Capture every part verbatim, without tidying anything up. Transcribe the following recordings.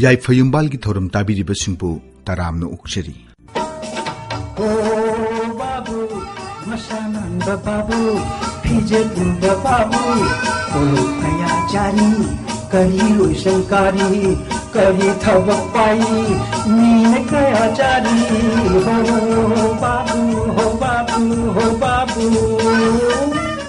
ꯌꯥꯏꯐ ꯌꯨꯝꯕꯥꯜꯒꯤ ꯊꯧꯔꯝ ꯇꯥꯕꯤꯔꯤꯕꯁꯤꯡꯕꯨ ꯇꯔꯥꯝꯅ ꯑꯣꯛꯆꯔꯤ꯫ ꯑꯣ ꯕꯥꯕꯨ, ꯃꯁꯥ ꯅꯥꯟꯕ ꯕꯥꯕꯨ, ꯐꯤꯖꯦꯠ ꯂꯨꯝꯕ ꯕꯥꯕꯨ, ꯇꯣꯂꯣꯞ ꯀꯌꯥ ꯆꯥꯔꯤ, ꯀꯔꯤ ꯂꯣꯏꯁꯪ ꯀꯥꯔꯤ, ꯀꯔꯤ ꯊꯕꯛ ꯄꯥꯏ, ꯃꯤꯅ ꯀꯌꯥ ꯆꯥꯔꯤ, ꯍꯣ ꯕꯥꯕꯨ, ꯍꯣ ꯕꯥꯕꯨ, ꯍꯣ ꯕꯥꯕꯨ꯫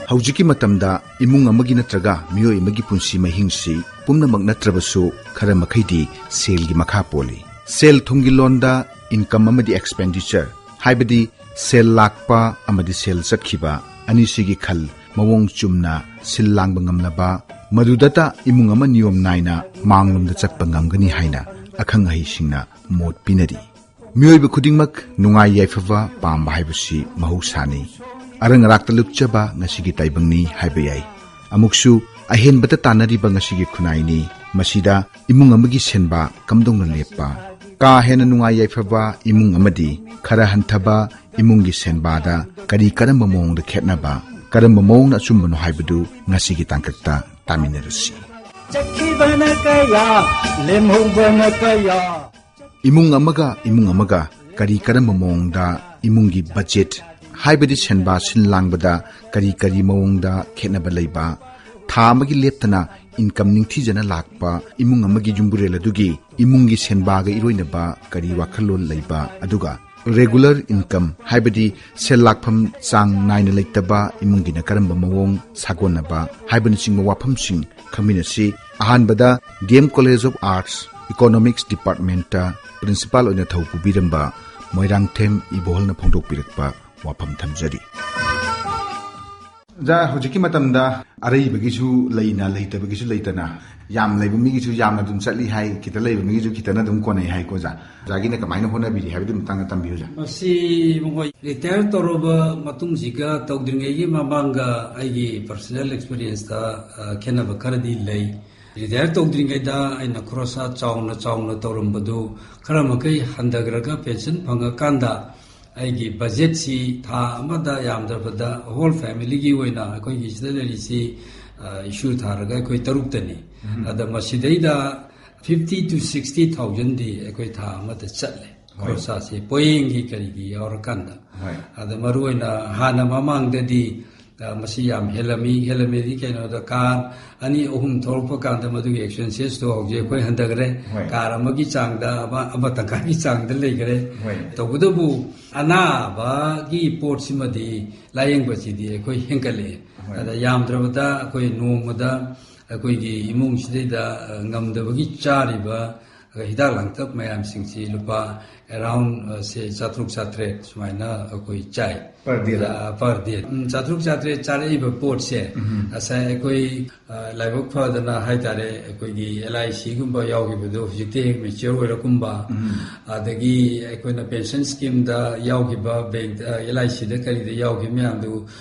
ꯍꯧꯖꯤꯛꯀꯤ ꯃꯇꯝꯗ ꯏꯃꯨꯡ ꯑꯃꯒꯤ ꯅꯠꯇ꯭ꯔꯒ ꯃꯤꯑꯣꯏ ꯑꯃꯒꯤ ꯄꯨꯟꯁꯤ ꯃꯍꯤꯡꯁꯤ ꯄꯨꯝꯅꯃꯛ ꯅꯠꯇ꯭ꯔꯕꯁꯨ ꯈꯔ ꯃꯈꯩꯗꯤ ꯁꯦꯜꯒꯤ ꯃꯈꯥ ꯄꯣꯜꯂꯤ꯫ ꯁꯦꯜ ꯊꯨꯝꯒꯤ ꯂꯣꯟꯗ income ꯑꯃꯗꯤ expenditure, ꯍꯥꯏꯕꯗꯤ ꯁꯦꯜ ꯂꯥꯛꯄ ꯑꯃꯗꯤ ꯁꯦꯜ ꯆꯠꯈꯤꯕ ꯑꯅꯤꯁꯤꯒꯤ ꯈꯜ ꯃꯑꯣꯡ ꯆꯨꯝꯅ ꯁꯤꯜ ꯂꯥꯡꯕ ꯉꯝꯂꯕ, ꯃꯗꯨꯗꯇ ꯏꯃꯨꯡ ꯑꯃ ꯅꯤꯌꯣꯝ ꯅꯥꯏꯅ ꯃꯥꯡꯂꯣꯝꯗ ꯆꯠꯄ ꯉꯝꯒꯅꯤ ꯍꯥꯏꯅ ꯑꯈꯪ ꯑꯍꯩꯁꯤꯡꯅ ꯃꯣꯠ ꯄꯤꯅꯔꯤ꯫ ꯃꯤꯑꯣꯏꯕ ꯈꯨꯗꯤꯡꯃꯛ ꯅꯨꯡꯉꯥꯏ ꯌꯥꯏꯐꯕ ꯄꯥꯝꯕ ꯍꯥꯏꯕꯁꯤ ꯃꯍꯧꯁꯥꯅꯤ꯫ ꯑꯔꯪ ꯑꯔꯥꯛꯇ ꯂꯨꯞꯆꯕ ꯉꯁꯤꯒꯤ ꯇꯥꯏꯕꯪꯅꯤ ꯍꯥꯏꯕ ꯌꯥꯏ꯫ ꯑꯃꯨꯛꯁꯨ ꯑꯍꯦꯟꯕꯗ ꯇꯥꯟꯅꯔꯤꯕ ꯉꯁꯤꯒꯤ ꯈꯨꯟꯅꯥꯏꯅꯤ꯫ ꯃꯁꯤꯗ ꯏꯃꯨꯡ ꯑꯃꯒꯤ ꯁꯦꯟꯕꯥ ꯀꯝꯗꯧꯅ ꯂꯦꯞꯄ? ꯀꯥ ꯍꯦꯟꯅ ꯅꯨꯡꯉꯥꯏ ꯌꯥꯏꯐꯕ ꯏꯃꯨꯡ ꯑꯃꯗꯤ ꯈꯔ ꯍꯟꯊꯕ ꯏꯃꯨꯡꯒꯤ ꯁꯦꯟꯕꯥꯗ ꯀꯔꯤ ꯀꯔꯝꯕ ꯃꯑꯣꯡꯗ ꯈꯦꯠꯅꯕ, ꯀꯔꯝꯕ ꯃꯑꯣꯡꯅ ꯑꯆꯨꯝꯕꯅꯣ ꯍꯥꯏꯕꯗꯨ ꯉꯁꯤꯒꯤ ꯇꯥꯡꯀꯛꯇ ꯇꯥꯃꯤꯟꯅꯔꯁꯤ꯫ ꯆꯠꯈꯤꯕꯅ ꯀꯌꯥ, ꯂꯦꯝꯍꯧꯕꯅ ꯀꯌꯥ? ꯏꯃꯨꯡ ꯑꯃꯒ ꯏꯃꯨꯡ ꯑꯃꯒ ꯀꯔꯤ ꯀꯔꯝꯕ ꯃꯑꯣꯡꯗ ꯏꯃꯨꯡꯒꯤ budget, ꯍꯥꯏꯕꯗꯤ ꯁꯦꯟꯕꯥ ꯁꯤꯟ ꯂꯥꯡꯕꯗ ꯀꯔꯤ ꯀꯔꯤ ꯃꯑꯣꯡꯗ ꯈꯦꯠꯅꯕ ꯂꯩꯕ? ꯊꯥ ꯑꯃꯒꯤ ꯂꯦꯞꯇꯅ income ꯅꯤꯡꯊꯤꯖꯅ ꯂꯥꯛꯄ ꯏꯃꯨꯡ ꯑꯃꯒꯤ ꯌꯨꯝꯕꯨꯔꯦꯜ ꯑꯗꯨꯒꯤ ꯏꯃꯨꯡꯒꯤ ꯁꯦꯟꯕꯥꯒ ꯏꯔꯣꯏꯅꯕ ꯀꯔꯤ ꯋꯥꯈꯜꯂꯣꯟ ꯂꯩꯕ? ꯑꯗꯨꯒ regular income, ꯍꯥꯏꯕꯗꯤ ꯁꯦꯜ ꯂꯥꯛꯐꯝ ꯆꯥꯡ ꯅꯥꯏꯅ ꯂꯩꯇꯕ ꯏꯃꯨꯡꯒꯤꯅ ꯀꯔꯝꯕ ꯃꯑꯣꯡ ꯁꯥꯒꯣꯟꯅꯕ ꯍꯥꯏꯕꯅꯆꯤꯡꯕ ꯋꯥꯐꯝꯁꯤꯡ ꯈꯪꯃꯤꯟꯅꯁꯤ꯫ ꯑꯍꯥꯟꯕꯗ D M College of Arts Economics Departmentꯇ principal ꯑꯣꯏꯅ ꯊꯧ ꯄꯨꯕꯤꯔꯝꯕ ꯃꯣꯏꯔꯥꯡꯊꯦꯝ ꯏꯕꯣꯍꯜꯅ ꯐꯣꯡꯗꯣꯛꯄꯤꯔꯛꯄ ꯋꯥꯐꯝ ꯊꯝꯖꯔꯤ꯫ ꯑꯣꯖꯥ, ꯍꯧꯖꯤꯛꯀꯤ ꯃꯇꯝꯗ ꯑꯔꯩꯕꯒꯤꯁꯨ ꯂꯩꯅ, ꯂꯩꯇꯕꯒꯤꯁꯨ ꯂꯩꯇꯅ, ꯌꯥꯝ ꯂꯩꯕ ꯃꯤꯒꯤꯁꯨ ꯌꯥꯝꯅ ꯑꯗꯨꯝ ꯆꯠꯂꯤ ꯍꯥꯏ, ꯈꯤꯇ ꯂꯩꯕ ꯃꯤꯒꯤꯁꯨ ꯈꯤꯇꯅ ꯑꯗꯨꯝ ꯀꯣꯟꯅꯩ ꯍꯥꯏꯀꯣ ꯑꯣꯖꯥ꯫ ꯑꯣꯖꯥꯒꯤꯅ ꯀꯃꯥꯏꯅ ꯍꯣꯠꯅꯕꯤꯔꯤ ꯍꯥꯏꯕꯗꯨ ꯃꯇꯥꯡꯗ ꯇꯝꯕꯤꯌꯨ ꯑꯣꯖꯥ꯫ ꯃꯁꯤ ꯃꯈꯣꯏ retire ꯇꯧꯔꯕ ꯃꯇꯨꯡꯁꯤꯒ ꯇꯧꯗ꯭ꯔꯤꯉꯩꯒꯤ ꯃꯃꯥꯡꯒ ꯑꯩꯒꯤ personal experienceꯇ, ꯑ, ꯈꯦꯠꯅꯕ ꯈꯔꯗꯤ ꯂꯩ꯫ Retire ꯇꯧꯗ꯭ꯔꯤꯉꯩꯗ ꯑꯩꯅ ꯈꯣꯔꯁꯥ ꯆꯥꯎꯅ ꯆꯥꯎꯅ ꯇꯧꯔꯝꯕꯗꯨ ꯈꯔ ꯃꯈꯩ ꯍꯟꯊꯈ꯭ꯔꯒ pension ꯐꯪꯉꯀꯥꯟꯗ ꯑꯩꯒꯤ budgetꯁꯤ ꯊꯥ ꯑꯃꯗ ꯌꯥꯝꯗ꯭ꯔꯕꯗ whole familyꯒꯤ ꯑꯣꯏꯅ ꯑꯩꯈꯣꯏꯒꯤ ꯁꯤꯗ ꯂꯩꯔꯤꯁꯤ, ꯑ, ꯏꯁꯨ ꯊꯥꯔꯒ ꯑꯩꯈꯣꯏ ꯇꯔꯨꯛꯇꯅꯤ꯫ ꯎꯝ꯫ ꯑꯗ ꯃꯁꯤꯗꯩꯗ ꯐꯤꯐꯇꯤ ꯇꯨ ꯁꯤꯛꯁꯇꯤ ꯊꯥꯎꯖꯟꯗꯤ ꯑꯩꯈꯣꯏ ꯊꯥ ꯑꯃꯗ ꯆꯠꯂꯦ꯫ ꯍꯣꯏ꯫ ꯈꯣꯔꯁꯥꯁꯦ ꯄꯣꯌꯦꯡꯒꯤ ꯀꯔꯤꯒꯤ ꯌꯥꯎꯔꯀꯥꯟꯗ꯫ ꯍꯣꯏ꯫ ꯑꯗ ꯃꯔꯨ ꯑꯣꯏꯅ ꯍꯥꯟꯅ ꯃꯃꯥꯡꯗꯗꯤ, ꯑ, ꯃꯁꯤ ꯌꯥꯝ ꯍꯦꯜꯂꯝꯃꯤ꯫ ꯍꯦꯜꯂꯝꯃꯤꯗꯤ ꯀꯩꯅꯣꯗ ꯀꯥꯔ ꯑꯅꯤ ꯑꯍꯨꯝ ꯊꯧꯔꯛꯄ ꯀꯥꯟꯗ ꯃꯗꯨꯒꯤ ꯑꯦꯛꯁꯄꯦꯟꯁꯦꯁꯇꯣ ꯍꯧꯖꯤꯛ ꯑꯩꯈꯣꯏ ꯍꯟꯊꯈ꯭ꯔꯦ꯫ ꯍꯣꯏ꯫ ꯀꯥꯔ ꯑꯃꯒꯤ ꯆꯥꯡꯗ ꯑꯃ, ꯑꯃ ꯇꯪꯈꯥꯏꯒꯤ ꯆꯥꯡꯗ ꯂꯩꯈ꯭ꯔꯦ꯫ ꯍꯣꯏ꯫ ꯇꯧꯕꯇꯕꯨ ꯑꯅꯥꯕꯒꯤ ꯄꯣꯠꯁꯤꯃꯗꯤ, ꯂꯥꯌꯦꯡꯕꯁꯤꯗꯤ ꯑꯩꯈꯣꯏ ꯍꯦꯟꯒꯠꯂꯛꯑꯦ꯫ ꯍꯣꯏ꯫ ꯑꯗ ꯌꯥꯝꯗ꯭ꯔꯕꯗ ꯑꯩꯈꯣꯏ ꯅꯣꯡꯃꯗ ꯑꯩꯈꯣꯏꯒꯤ ꯏꯃꯨꯡꯁꯤꯗꯩꯗ, ꯑ, ꯉꯝꯗꯕꯒꯤ ꯆꯥꯔꯤꯕ, ꯑ, ꯍꯤꯗꯥꯛ ꯂꯥꯡꯊꯛ ꯃꯌꯥꯝꯁꯤꯡꯁꯤ ꯂꯨꯄꯥ around, ꯑ, ꯁꯦ ꯆꯥꯇ꯭ꯔꯨꯛ ꯆꯥꯇ꯭ꯔꯦꯠ ꯁꯨꯃꯥꯏꯅ ꯑꯩꯈꯣꯏ ꯆꯥꯏ꯫ Per day ꯗ? ꯑ, per day꯫ ꯎꯝ, ꯆꯥꯇ꯭ꯔꯨꯛ ꯆꯥꯇ꯭ꯔꯦꯠ ꯆꯥꯔꯛꯏꯕ ꯄꯣꯠꯁꯦ, ꯎꯝ꯫ ꯉꯁꯥꯏ ꯑꯩꯈꯣꯏ, ꯑ, ꯂꯥꯏꯕꯛ ꯐꯗꯅ ꯍꯥꯏꯇꯥꯔꯦ, ꯑꯩꯈꯣꯏꯒꯤ LIC ꯒꯨꯝꯕ ꯌꯥꯎꯈꯤꯕꯗꯣ ꯍꯧꯖꯤꯛꯇꯤ ꯍꯦꯛ mature ꯑꯣꯏꯔꯛꯀꯨꯝꯕ, ꯎꯝ꯫ ꯑꯗꯒꯤ ꯑꯩꯈꯣꯏꯅ pension scheme ꯗ ꯌꯥꯎꯈꯤꯕ, bank ꯗ, LIC ꯗ ꯀꯔꯤꯗ ꯌꯥꯎꯈꯤꯕ ꯃꯌꯥꯝꯗꯨ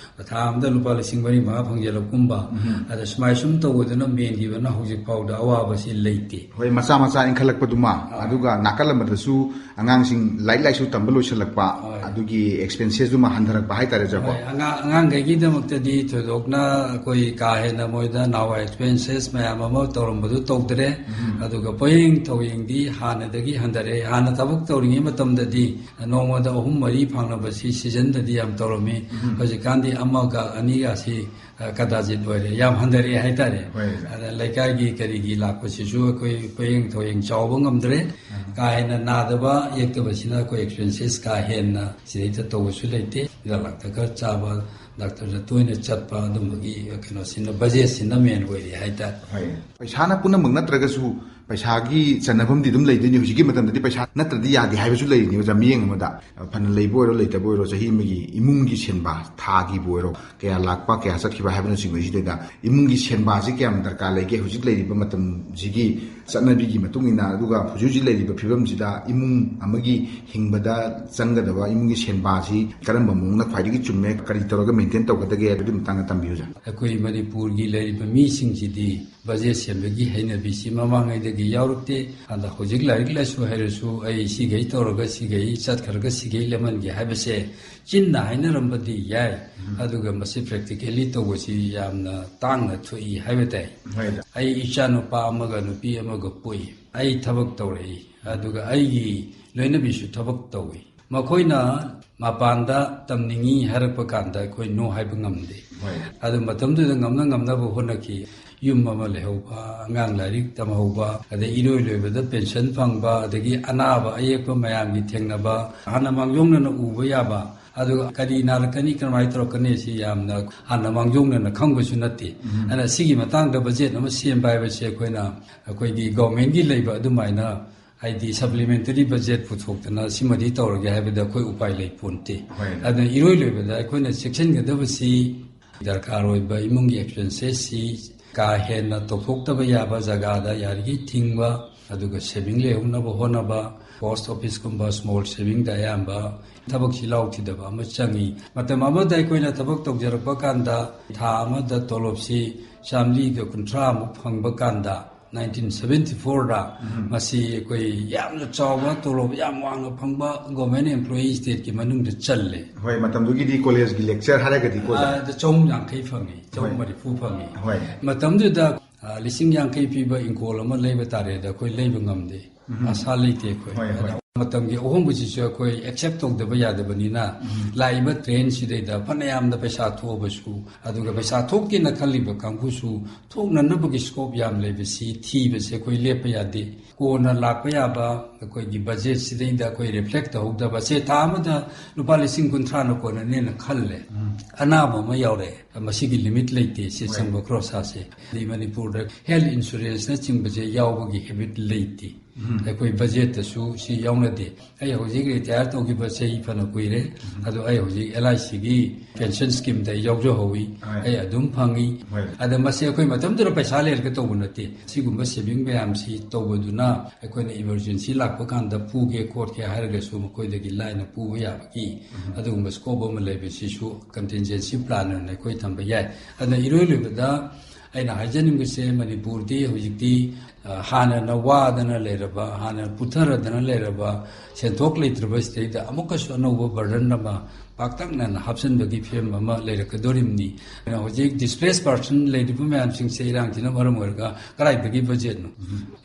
ꯊꯥ ꯑꯃꯗ ꯂꯨꯄꯥ ꯂꯤꯁꯤꯡ ꯃꯔꯤ ꯃꯉꯥ ꯐꯪꯖꯜꯂꯛꯀꯨꯝꯕ, ꯎꯝ꯫ ꯑꯗ ꯁꯨꯃꯥꯏ ꯁꯨꯝ ꯇꯧꯕꯗꯨꯅ ꯃꯦꯟꯈꯤꯕꯅ ꯍꯧꯖꯤꯛ ꯐꯥꯎꯗ ꯑꯋꯥꯕꯁꯤ ꯂꯩꯇꯦ꯫ ꯍꯣꯏ, ꯃꯆꯥ ꯃꯆꯥ ꯏꯟꯈꯠꯂꯛꯄꯗꯨꯃ, ꯍꯣꯏ꯫ ꯑꯗꯨꯒ ꯅꯥꯀꯜ ꯑꯃꯗꯁꯨ ꯑꯉꯥꯡꯁꯤꯡ ꯂꯥꯏꯔꯤꯛ ꯂꯥꯏꯁꯨ ꯇꯝꯕ ꯂꯣꯏꯁꯤꯜꯂꯛꯄ, ꯍꯣꯏ꯫ ꯑꯗꯨꯒꯤ expenses ꯗꯨꯃ ꯍꯟꯊꯔꯛꯄ ꯍꯥꯏꯇꯥꯔꯦ, ꯖꯀꯣ? ꯍꯣꯏ, ꯑꯉꯥꯡ, ꯑꯉꯥꯡꯈꯩꯒꯤꯗꯃꯛꯇꯗꯤ ꯊꯣꯏꯗꯣꯛꯅ ꯑꯩꯈꯣꯏ ꯀꯥ ꯍꯦꯟꯅ ꯃꯣꯏꯗ ꯅꯍꯥꯟꯋꯥꯏ expenses ꯃꯌꯥꯝ ꯑꯃ ꯇꯧꯔꯝꯕꯗꯨ ꯇꯧꯗ꯭ꯔꯦ꯫ ꯎꯝ꯫ ꯑꯗꯨꯒ ꯄꯣꯌꯦꯡ ꯊꯧꯌꯦꯡꯗꯤ ꯍꯥꯟꯅꯗꯒꯤ ꯍꯟꯊꯔꯦ꯫ ꯍꯥꯟꯅ ꯊꯕꯛ ꯇꯧꯔꯤꯉꯩ ꯃꯇꯝꯗꯗꯤ ꯅꯣꯡꯃꯗ ꯑꯍꯨꯝ ꯃꯔꯤ ꯐꯪꯅꯕꯁꯤ season ꯗꯗꯤ ꯌꯥꯝ ꯇꯧꯔꯝꯃꯤ꯫ ꯎꯝ꯫ ꯍꯧꯖꯤꯛꯀꯥꯟꯗꯤ ꯑꯃꯒ ꯑꯅꯤꯒꯁꯤ, ꯑ, ꯀꯗꯥꯖꯤꯠ ꯑꯣꯏꯔꯦ, ꯌꯥꯝ ꯍꯟꯊꯔꯛꯑꯦ ꯍꯥꯏꯇꯥꯔꯦ꯫ ꯍꯣꯏ꯫ ꯑꯗ ꯂꯩꯀꯥꯏꯒꯤ ꯀꯔꯤꯒꯤ ꯂꯥꯛꯄꯁꯤꯁꯨ ꯑꯩꯈꯣꯏ ꯄꯣꯌꯦꯡ ꯊꯧꯌꯦꯡ ꯆꯥꯎꯕ ꯉꯝꯗ꯭ꯔꯦ꯫ ꯎꯝ꯫ ꯀꯥ ꯍꯦꯟꯅ ꯅꯥꯗꯕ ꯌꯦꯛꯇꯕꯁꯤꯅ ꯑꯩꯈꯣꯏ expenses ꯀꯥ ꯍꯦꯟꯅ ꯁꯤꯗꯩꯗ ꯇꯧꯕꯁꯨ ꯂꯩꯇꯦ꯫ ꯍꯤꯗꯥꯛ ꯂꯥꯡꯊꯛ ꯈꯔ ꯆꯥꯕ, ꯗꯥꯛꯇꯔꯗ ꯇꯣꯏꯅ ꯆꯠꯄ, ꯑꯗꯨꯝꯕꯒꯤ ꯀꯩꯅꯣꯁꯤꯅ, budget ꯁꯤꯅ main ꯑꯣꯏꯔꯦ ꯍꯥꯏꯇꯥꯔꯦ꯫ ꯍꯣꯏ꯫ ꯄꯩꯁꯥꯅ ꯄꯨꯝꯅꯃꯛ ꯅꯠꯇ꯭ꯔꯒꯁꯨ ꯄꯩꯁꯥꯒꯤ ꯆꯟꯅꯐꯝꯗꯤ ꯑꯗꯨꯝ ꯂꯩꯗꯣꯏꯅꯤ꯫ ꯍꯧꯖꯤꯛꯀꯤ ꯃꯇꯝꯗꯗꯤ ꯄꯩꯁꯥ ꯅꯠꯇ꯭ꯔꯗꯤ ꯌꯥꯗꯦ ꯍꯥꯏꯕꯁꯨ ꯂꯩꯔꯤꯅꯤ, ꯑꯣꯖꯥ, ꯃꯤꯠꯌꯦꯡ ꯑꯃꯗ꯫ ꯐꯅ ꯂꯩꯕ ꯑꯣꯏꯔꯣ, ꯂꯩꯇꯕ ꯑꯣꯏꯔꯣ, ꯆꯍꯤ ꯑꯃꯒꯤ ꯏꯃꯨꯡꯒꯤ ꯁꯦꯟꯕꯥ, ꯊꯥꯒꯤꯕꯨ ꯑꯣꯏꯔꯣ, ꯀꯌꯥ ꯂꯥꯛꯄ, ꯀꯌꯥ ꯆꯠꯈꯤꯕ ꯍꯥꯏꯕꯅꯆꯤꯡꯕꯁꯤꯗꯩꯗ ꯏꯃꯨꯡꯒꯤ ꯁꯦꯟꯕꯥꯁꯤ ꯀꯌꯥꯝ ꯗꯔꯀꯥꯔ ꯂꯩꯒꯦ? ꯍꯧꯖꯤꯛ ꯂꯩꯔꯤꯕ ꯃꯇꯝꯁꯤꯒꯤ ꯆꯠꯅꯕꯤꯒꯤ ꯃꯇꯨꯡ ꯏꯟꯅ, ꯑꯗꯨꯒ ꯍꯧꯖꯤꯛ ꯍꯧꯖꯤꯛ ꯂꯩꯔꯤꯕ ꯐꯤꯕꯝꯁꯤꯗ ꯏꯃꯨꯡ ꯑꯃꯒꯤ ꯍꯤꯡꯕꯗ ꯆꯪꯒꯗꯕ ꯏꯃꯨꯡꯒꯤ ꯁꯦꯟꯕꯥꯁꯤ ꯀꯔꯝꯕ ꯃꯑꯣꯡꯅ ꯈ꯭ꯋꯥꯏꯗꯒꯤ ꯆꯨꯝꯃꯦ, ꯀꯔꯤ ꯇꯧꯔꯒ maintain ꯇꯧꯒꯗꯒꯦ ꯍꯥꯏꯕꯒꯤ ꯃꯇꯥꯡꯗ ꯇꯝꯕꯤꯌꯨ, ꯑꯣꯖꯥ꯫ ꯑꯩꯈꯣꯏ ꯃꯅꯤꯄꯨꯔꯒꯤ ꯂꯩꯔꯤꯕ ꯃꯤꯁꯤꯡꯁꯤꯗꯤ budget ꯁꯦꯝꯕꯒꯤ ꯍꯩꯅꯕꯤꯁꯤ ꯃꯃꯥꯡꯉꯩꯗꯒꯤ ꯌꯥꯎꯔꯛꯇꯦ꯫ ꯑꯗ ꯍꯧꯖꯤꯛ ꯂꯥꯏꯔꯤꯛ ꯂꯥꯏꯁꯨ ꯍꯩꯔꯁꯨ ꯑꯩ ꯁꯤꯈꯩ ꯇꯧꯔꯒ ꯁꯤꯈꯩ ꯆꯠꯈ꯭ꯔꯒ ꯁꯤꯈꯩ ꯂꯦꯝꯍꯟꯒꯦ ꯍꯥꯏꯕꯁꯦ ꯆꯤꯟꯅ ꯍꯥꯏꯅꯔꯝꯕꯗꯤ ꯌꯥꯏ, ꯎꯝ꯫ ꯑꯗꯨꯒ ꯃꯁꯤ practically ꯇꯧꯕꯁꯤ ꯌꯥꯝꯅ ꯇꯥꯡꯅ ꯊꯣꯛꯏ ꯍꯥꯏꯕ ꯇꯥꯏ꯫ ꯍꯣꯏꯗ꯫ ꯑꯩ ꯏꯆꯥ ꯅꯨꯄꯥ ꯑꯃꯒ ꯅꯨꯄꯤ ꯑꯃꯒ ꯄꯣꯛꯏ꯫ ꯑꯩ ꯊꯕꯛ ꯇꯧꯔꯛꯏ, ꯑꯗꯨꯒ ꯑꯩꯒꯤ ꯂꯣꯏꯅꯕꯤꯁꯨ ꯊꯕꯛ ꯇꯧꯏ꯫ ꯃꯈꯣꯏꯅ ꯃꯄꯥꯟꯗ ꯇꯝꯅꯤꯡꯏ ꯍꯥꯏꯔꯛꯄ ꯀꯥꯟꯗ ꯑꯩꯈꯣꯏ no ꯍꯥꯏꯕ ꯉꯝꯗꯦ꯫ ꯍꯣꯏ꯫ ꯑꯗꯨ ꯃꯇꯝꯗꯨꯗ ꯉꯝꯅ ꯉꯝꯅꯕ ꯍꯣꯠꯅꯈꯤ꯫ ꯌꯨꯝ ꯑꯃ ꯂꯩꯍꯧꯕ, ꯑꯉꯥꯡ ꯂꯥꯏꯔꯤꯛ ꯇꯝꯍꯧꯕ, ꯑꯗꯩ ꯏꯔꯣꯏ ꯂꯣꯏꯕꯗ ꯄꯦꯟꯁꯟ ꯐꯪꯕ, ꯑꯗꯒꯤ ꯑꯅꯥꯕ ꯑꯌꯦꯛꯄ ꯃꯌꯥꯝꯒꯤ ꯊꯦꯡꯅꯕ, ꯍꯥꯟꯅ ꯃꯥꯡꯖꯧꯅꯅ ꯎꯕ ꯌꯥꯕ, ꯑꯗꯨꯒ ꯀꯔꯤ ꯅꯥꯔꯛꯀꯅꯤ, ꯀꯔꯝꯍꯥꯏꯅ ꯇꯧꯔꯛꯀꯅꯤ ꯁꯤ ꯌꯥꯝꯅ ꯍꯥꯟꯅ ꯃꯥꯡꯖꯧꯅꯅ ꯈꯪꯕꯁꯨ ꯅꯠꯇꯦ꯫ ꯑꯗꯨꯅ ꯁꯤꯒꯤ ꯃꯇꯥꯡꯗ ꯕꯖꯦꯠ ꯑꯃ ꯁꯦꯝꯕ ꯍꯥꯏꯕꯁꯦ ꯑꯩꯈꯣꯏꯅ ꯑꯩꯈꯣꯏꯒꯤ ꯒꯣꯔꯃꯦꯟꯒꯤ ꯂꯩꯕ ꯑꯗꯨꯃꯥꯏꯅ, ꯍꯥꯏꯗꯤ ꯁꯄ꯭ꯂꯤꯃꯦꯟꯇꯔꯤ ꯕꯖꯦꯠ ꯄꯨꯊꯣꯛꯇꯅ ꯁꯤꯃꯗꯤ ꯇꯧꯔꯒꯦ ꯍꯥꯏꯕꯗ ꯑꯩꯈꯣꯏ ꯎꯄꯥꯏ ꯂꯩ ꯄꯣꯟꯇꯦ꯫ ꯍꯣꯏ꯫ ꯑꯗꯨꯅ ꯏꯔꯣꯏ ꯂꯣꯏꯕꯗ ꯑꯩꯈꯣꯏꯅ ꯆꯦꯛꯁꯤꯟꯒꯗꯕꯁꯤ ꯗꯔꯀꯥꯔ ꯑꯣꯏꯕ ꯏꯃꯨꯡꯒꯤ ꯑꯦꯛꯁꯄꯦꯟꯁꯦꯁꯁꯤ ꯀꯥ ꯍꯦꯟꯅ ꯇꯧꯊꯣꯛꯇꯕ ꯌꯥꯕ ꯖꯒꯥꯗ ꯌꯥꯔꯤꯈꯩ ꯊꯤꯡꯕ, ꯑꯗꯨꯒ ꯁꯦꯚꯤꯡ ꯂꯩꯍꯧꯅꯕ ꯍꯣꯠꯅꯕ, ꯄꯣꯁ ꯑꯣꯐꯤꯁꯀꯨꯝꯕ ꯁ꯭ꯃꯣꯜ ꯁꯦꯚꯤꯡꯗ ꯑꯌꯥꯝꯕ ꯊꯕꯛꯁꯤ ꯂꯥꯎꯊꯤꯗꯕ ꯑꯃ ꯆꯪꯉꯤ꯫ ꯃꯇꯝ ꯑꯃꯗ ꯑꯩꯈꯣꯏꯅ ꯊꯕꯛ ꯇꯧꯖꯔꯛꯄ ꯀꯥꯟꯗ ꯊꯥ ꯑꯃꯗ ꯇꯣꯂꯣꯞꯁꯤ ꯆꯥꯃꯔꯤꯒ ꯀꯨꯟꯊ꯭ꯔꯥꯃꯨꯛ ꯐꯪꯕ ꯀꯥꯟꯗ, ꯅꯥꯏꯟꯇꯤꯟ ꯁꯚꯦꯟꯇꯤ ꯐꯣꯔꯗ ꯃꯁꯤ ꯑꯩꯈꯣꯏ ꯌꯥꯝꯅ ꯆꯥꯎꯕ ꯇꯣꯂꯣꯞ ꯌꯥꯝ ꯋꯥꯡꯅ ꯐꯪꯕ ꯒꯣꯔꯃꯦꯟ ꯑꯦꯝꯄ꯭ꯂꯣꯌꯤ ꯁ꯭ꯇꯦꯠꯀꯤ ꯃꯅꯨꯡꯗ ꯆꯜꯂꯦ꯫ ꯍꯣꯏ, ꯃꯇꯝꯗꯨꯒꯤꯗꯤ ꯀꯣꯂꯦꯖꯀꯤ ꯂꯦꯛꯆꯔ ꯍꯥꯏꯔꯒꯗꯤꯀꯣ, ꯑꯣꯖꯥ꯫ ꯑꯗ ꯆꯍꯨꯝ ꯌꯥꯡꯈꯩ ꯐꯪꯉꯤ, ꯆꯍꯨꯝ ꯍꯣꯏ꯫ ꯃꯔꯤꯐꯨ ꯐꯪꯉꯤ꯫ ꯍꯣꯏ꯫ ꯃꯇꯝꯗꯨꯗ, ꯑ, ꯂꯤꯁꯤꯡ ꯌꯥꯡꯈꯩ ꯄꯤꯕ ꯏꯪꯀꯣꯜ ꯑꯃ ꯂꯩꯕ ꯇꯥꯔꯦꯗ ꯑꯩꯈꯣꯏ ꯂꯩꯕ ꯉꯝꯗꯦ꯫ ꯑꯁꯥ ꯂꯩꯇꯦ ꯑꯩꯈꯣꯏ꯫ ꯍꯣꯏ, ꯍꯣꯏ꯫ ꯑꯗ ꯃꯇꯝꯒꯤ ꯑꯍꯣꯡꯕꯁꯤꯁꯨ ꯑꯩꯈꯣꯏ ꯑꯦꯛꯁꯦꯞ ꯇꯧꯗꯕ ꯌꯥꯗꯕꯅꯤꯅ, ꯂꯥꯛꯏꯕ ꯇ꯭ꯔꯦꯟꯁꯤꯗꯩꯗ ꯐꯅꯌꯥꯝꯅ ꯄꯩꯁꯥ ꯊꯣꯛꯑꯕꯁꯨ, ꯑꯗꯨꯒ ꯄꯩꯁꯥ ꯊꯣꯛꯀꯦꯅ ꯈꯜꯂꯤꯕ ꯀꯥꯡꯕꯨꯁꯨ ꯊꯣꯛꯅꯅꯕꯒꯤ ꯁ꯭ꯀꯣꯞ ꯌꯥꯝ ꯂꯩꯕꯁꯤ ꯊꯤꯕꯁꯦ ꯑꯩꯈꯣꯏ ꯂꯦꯞꯄ ꯌꯥꯗꯦ꯫ ꯀꯣꯟꯅ ꯂꯥꯛꯄ ꯌꯥꯕ ꯑꯩꯈꯣꯏꯒꯤ ꯕꯖꯦꯠꯁꯤꯗꯩꯗ ꯑꯩꯈꯣꯏ ꯔꯤꯐ꯭ꯂꯦꯛ ꯇꯧꯍꯧꯗꯕꯁꯦ, ꯊꯥ ꯑꯃꯗ ꯂꯨꯄꯥ ꯂꯤꯁꯤꯡ ꯀꯨꯟꯊ꯭ꯔꯥꯅ ꯀꯣꯟꯅꯅꯦꯅ ꯈꯜꯂꯦ꯫ ꯑꯅꯥꯕ ꯑꯃ ꯌꯥꯎꯔꯛꯑꯦ, ꯃꯁꯤꯒꯤ ꯂꯤꯃꯤꯠ ꯂꯩꯇꯦ, ꯁꯤ ꯍꯣꯏ꯫ ꯆꯪꯕ ꯈꯣꯔꯁꯥꯁꯦ꯫ ꯑꯗꯩ ꯃꯅꯤꯄꯨꯔꯗ ꯍꯦꯜꯊ ꯏꯟꯁꯨꯔꯦꯟꯁꯅꯆꯤꯡꯕꯁꯦ ꯌꯥꯎꯕꯒꯤ ꯍꯦꯕꯤꯠ ꯂꯩꯇꯦ꯫ ꯑꯩꯈꯣꯏ ꯕꯖꯦꯠꯇꯁꯨ ꯁꯤ ꯌꯥꯎꯅꯗꯦ꯫ ꯑꯩ ꯍꯧꯖꯤꯛ ꯔꯤꯇꯥꯌꯔ ꯇꯧꯈꯤꯕ ꯆꯍꯤ ꯐꯅ ꯀꯨꯏꯔꯦ꯫ ꯑꯗꯣ ꯑꯩ ꯍꯧꯖꯤꯛ ꯑꯦꯜ ꯑꯥꯏ ꯁꯤꯒꯤ ꯄꯦꯟꯁꯟ ꯁ꯭ꯀꯤꯝꯗ ꯑꯩ ꯌꯥꯎꯖꯍꯧꯋꯤ꯫ ꯍꯣꯏ꯫ ꯑꯩ ꯑꯗꯨꯝ ꯐꯪꯉꯤ꯫ ꯍꯣꯏ꯫ ꯑꯗ ꯃꯁꯤ ꯑꯩꯈꯣꯏ ꯃꯇꯝꯗꯨꯗ ꯄꯩꯁꯥ ꯂꯩꯔꯒ ꯇꯧꯕ ꯅꯠꯇꯦ꯫ ꯁꯤꯒꯨꯝꯕ ꯁꯦꯚꯤꯡ ꯃꯌꯥꯝꯁꯤ ꯇꯧꯕꯗꯨꯅ ꯑꯩꯈꯣꯏꯅ ꯏꯃꯔꯖꯦꯟꯁꯤ ꯂꯥꯛꯄ ꯀꯥꯟꯗ ꯄꯨꯒꯦ ꯈꯣꯠꯀꯦ ꯍꯥꯏꯔꯒꯁꯨ ꯃꯈꯣꯏꯗꯒꯤ ꯂꯥꯏꯅ ꯄꯨꯕ ꯌꯥꯕꯒꯤ ꯑꯗꯨꯒꯨꯝꯕ ꯁ꯭ꯀꯣꯞ ꯑꯃ ꯂꯩꯕꯁꯤꯁꯨ ꯀꯟꯇꯤꯟꯖꯦꯟꯁꯤ ꯄ꯭ꯂꯥꯟ ꯑꯣꯏꯅ ꯑꯩꯈꯣꯏ ꯊꯝꯕ ꯌꯥꯏ꯫ ꯑꯗꯨꯅ ꯏꯔꯣꯏ ꯂꯣꯏꯕꯗ ꯑꯩꯅ ꯍꯥꯏꯖꯅꯤꯡꯕꯁꯦ, ꯃꯅꯤꯄꯨꯔꯗꯤ ꯍꯧꯖꯤꯛꯇꯤ ꯍꯥꯟꯅꯅ ꯋꯥꯗꯅ ꯂꯩꯔꯕ, ꯍꯥꯟꯅ ꯄꯨꯊꯔꯗꯅ ꯂꯩꯔꯕ ꯁꯦꯟꯊꯣꯛ ꯂꯩꯇ꯭ꯔꯕ ꯁꯤꯗꯩꯗ ꯑꯃꯨꯛꯀꯁꯨ ꯑꯅꯧꯕ ꯕꯔꯗꯟ ꯑꯃ ꯄꯥꯛꯇꯛꯅꯅ ꯍꯥꯞꯆꯤꯟꯕꯒꯤ ꯐꯤꯕꯝ ꯑꯃ ꯂꯩꯔꯛꯀꯗꯣꯔꯤꯕꯅꯤ꯫ ꯑꯗꯨꯅ ꯍꯧꯖꯤꯛ ꯗꯤꯁꯄ꯭ꯂꯦꯁ ꯄꯥꯔꯁꯟ ꯂꯩꯔꯤꯕ ꯃꯌꯥꯝꯁꯤꯡꯁꯦ ꯏꯔꯥꯡꯁꯤꯅ ꯃꯔꯝ ꯑꯣꯏꯔꯒ ꯀꯗꯥꯏꯗꯒꯤ ꯕꯖꯦꯠꯅꯣ?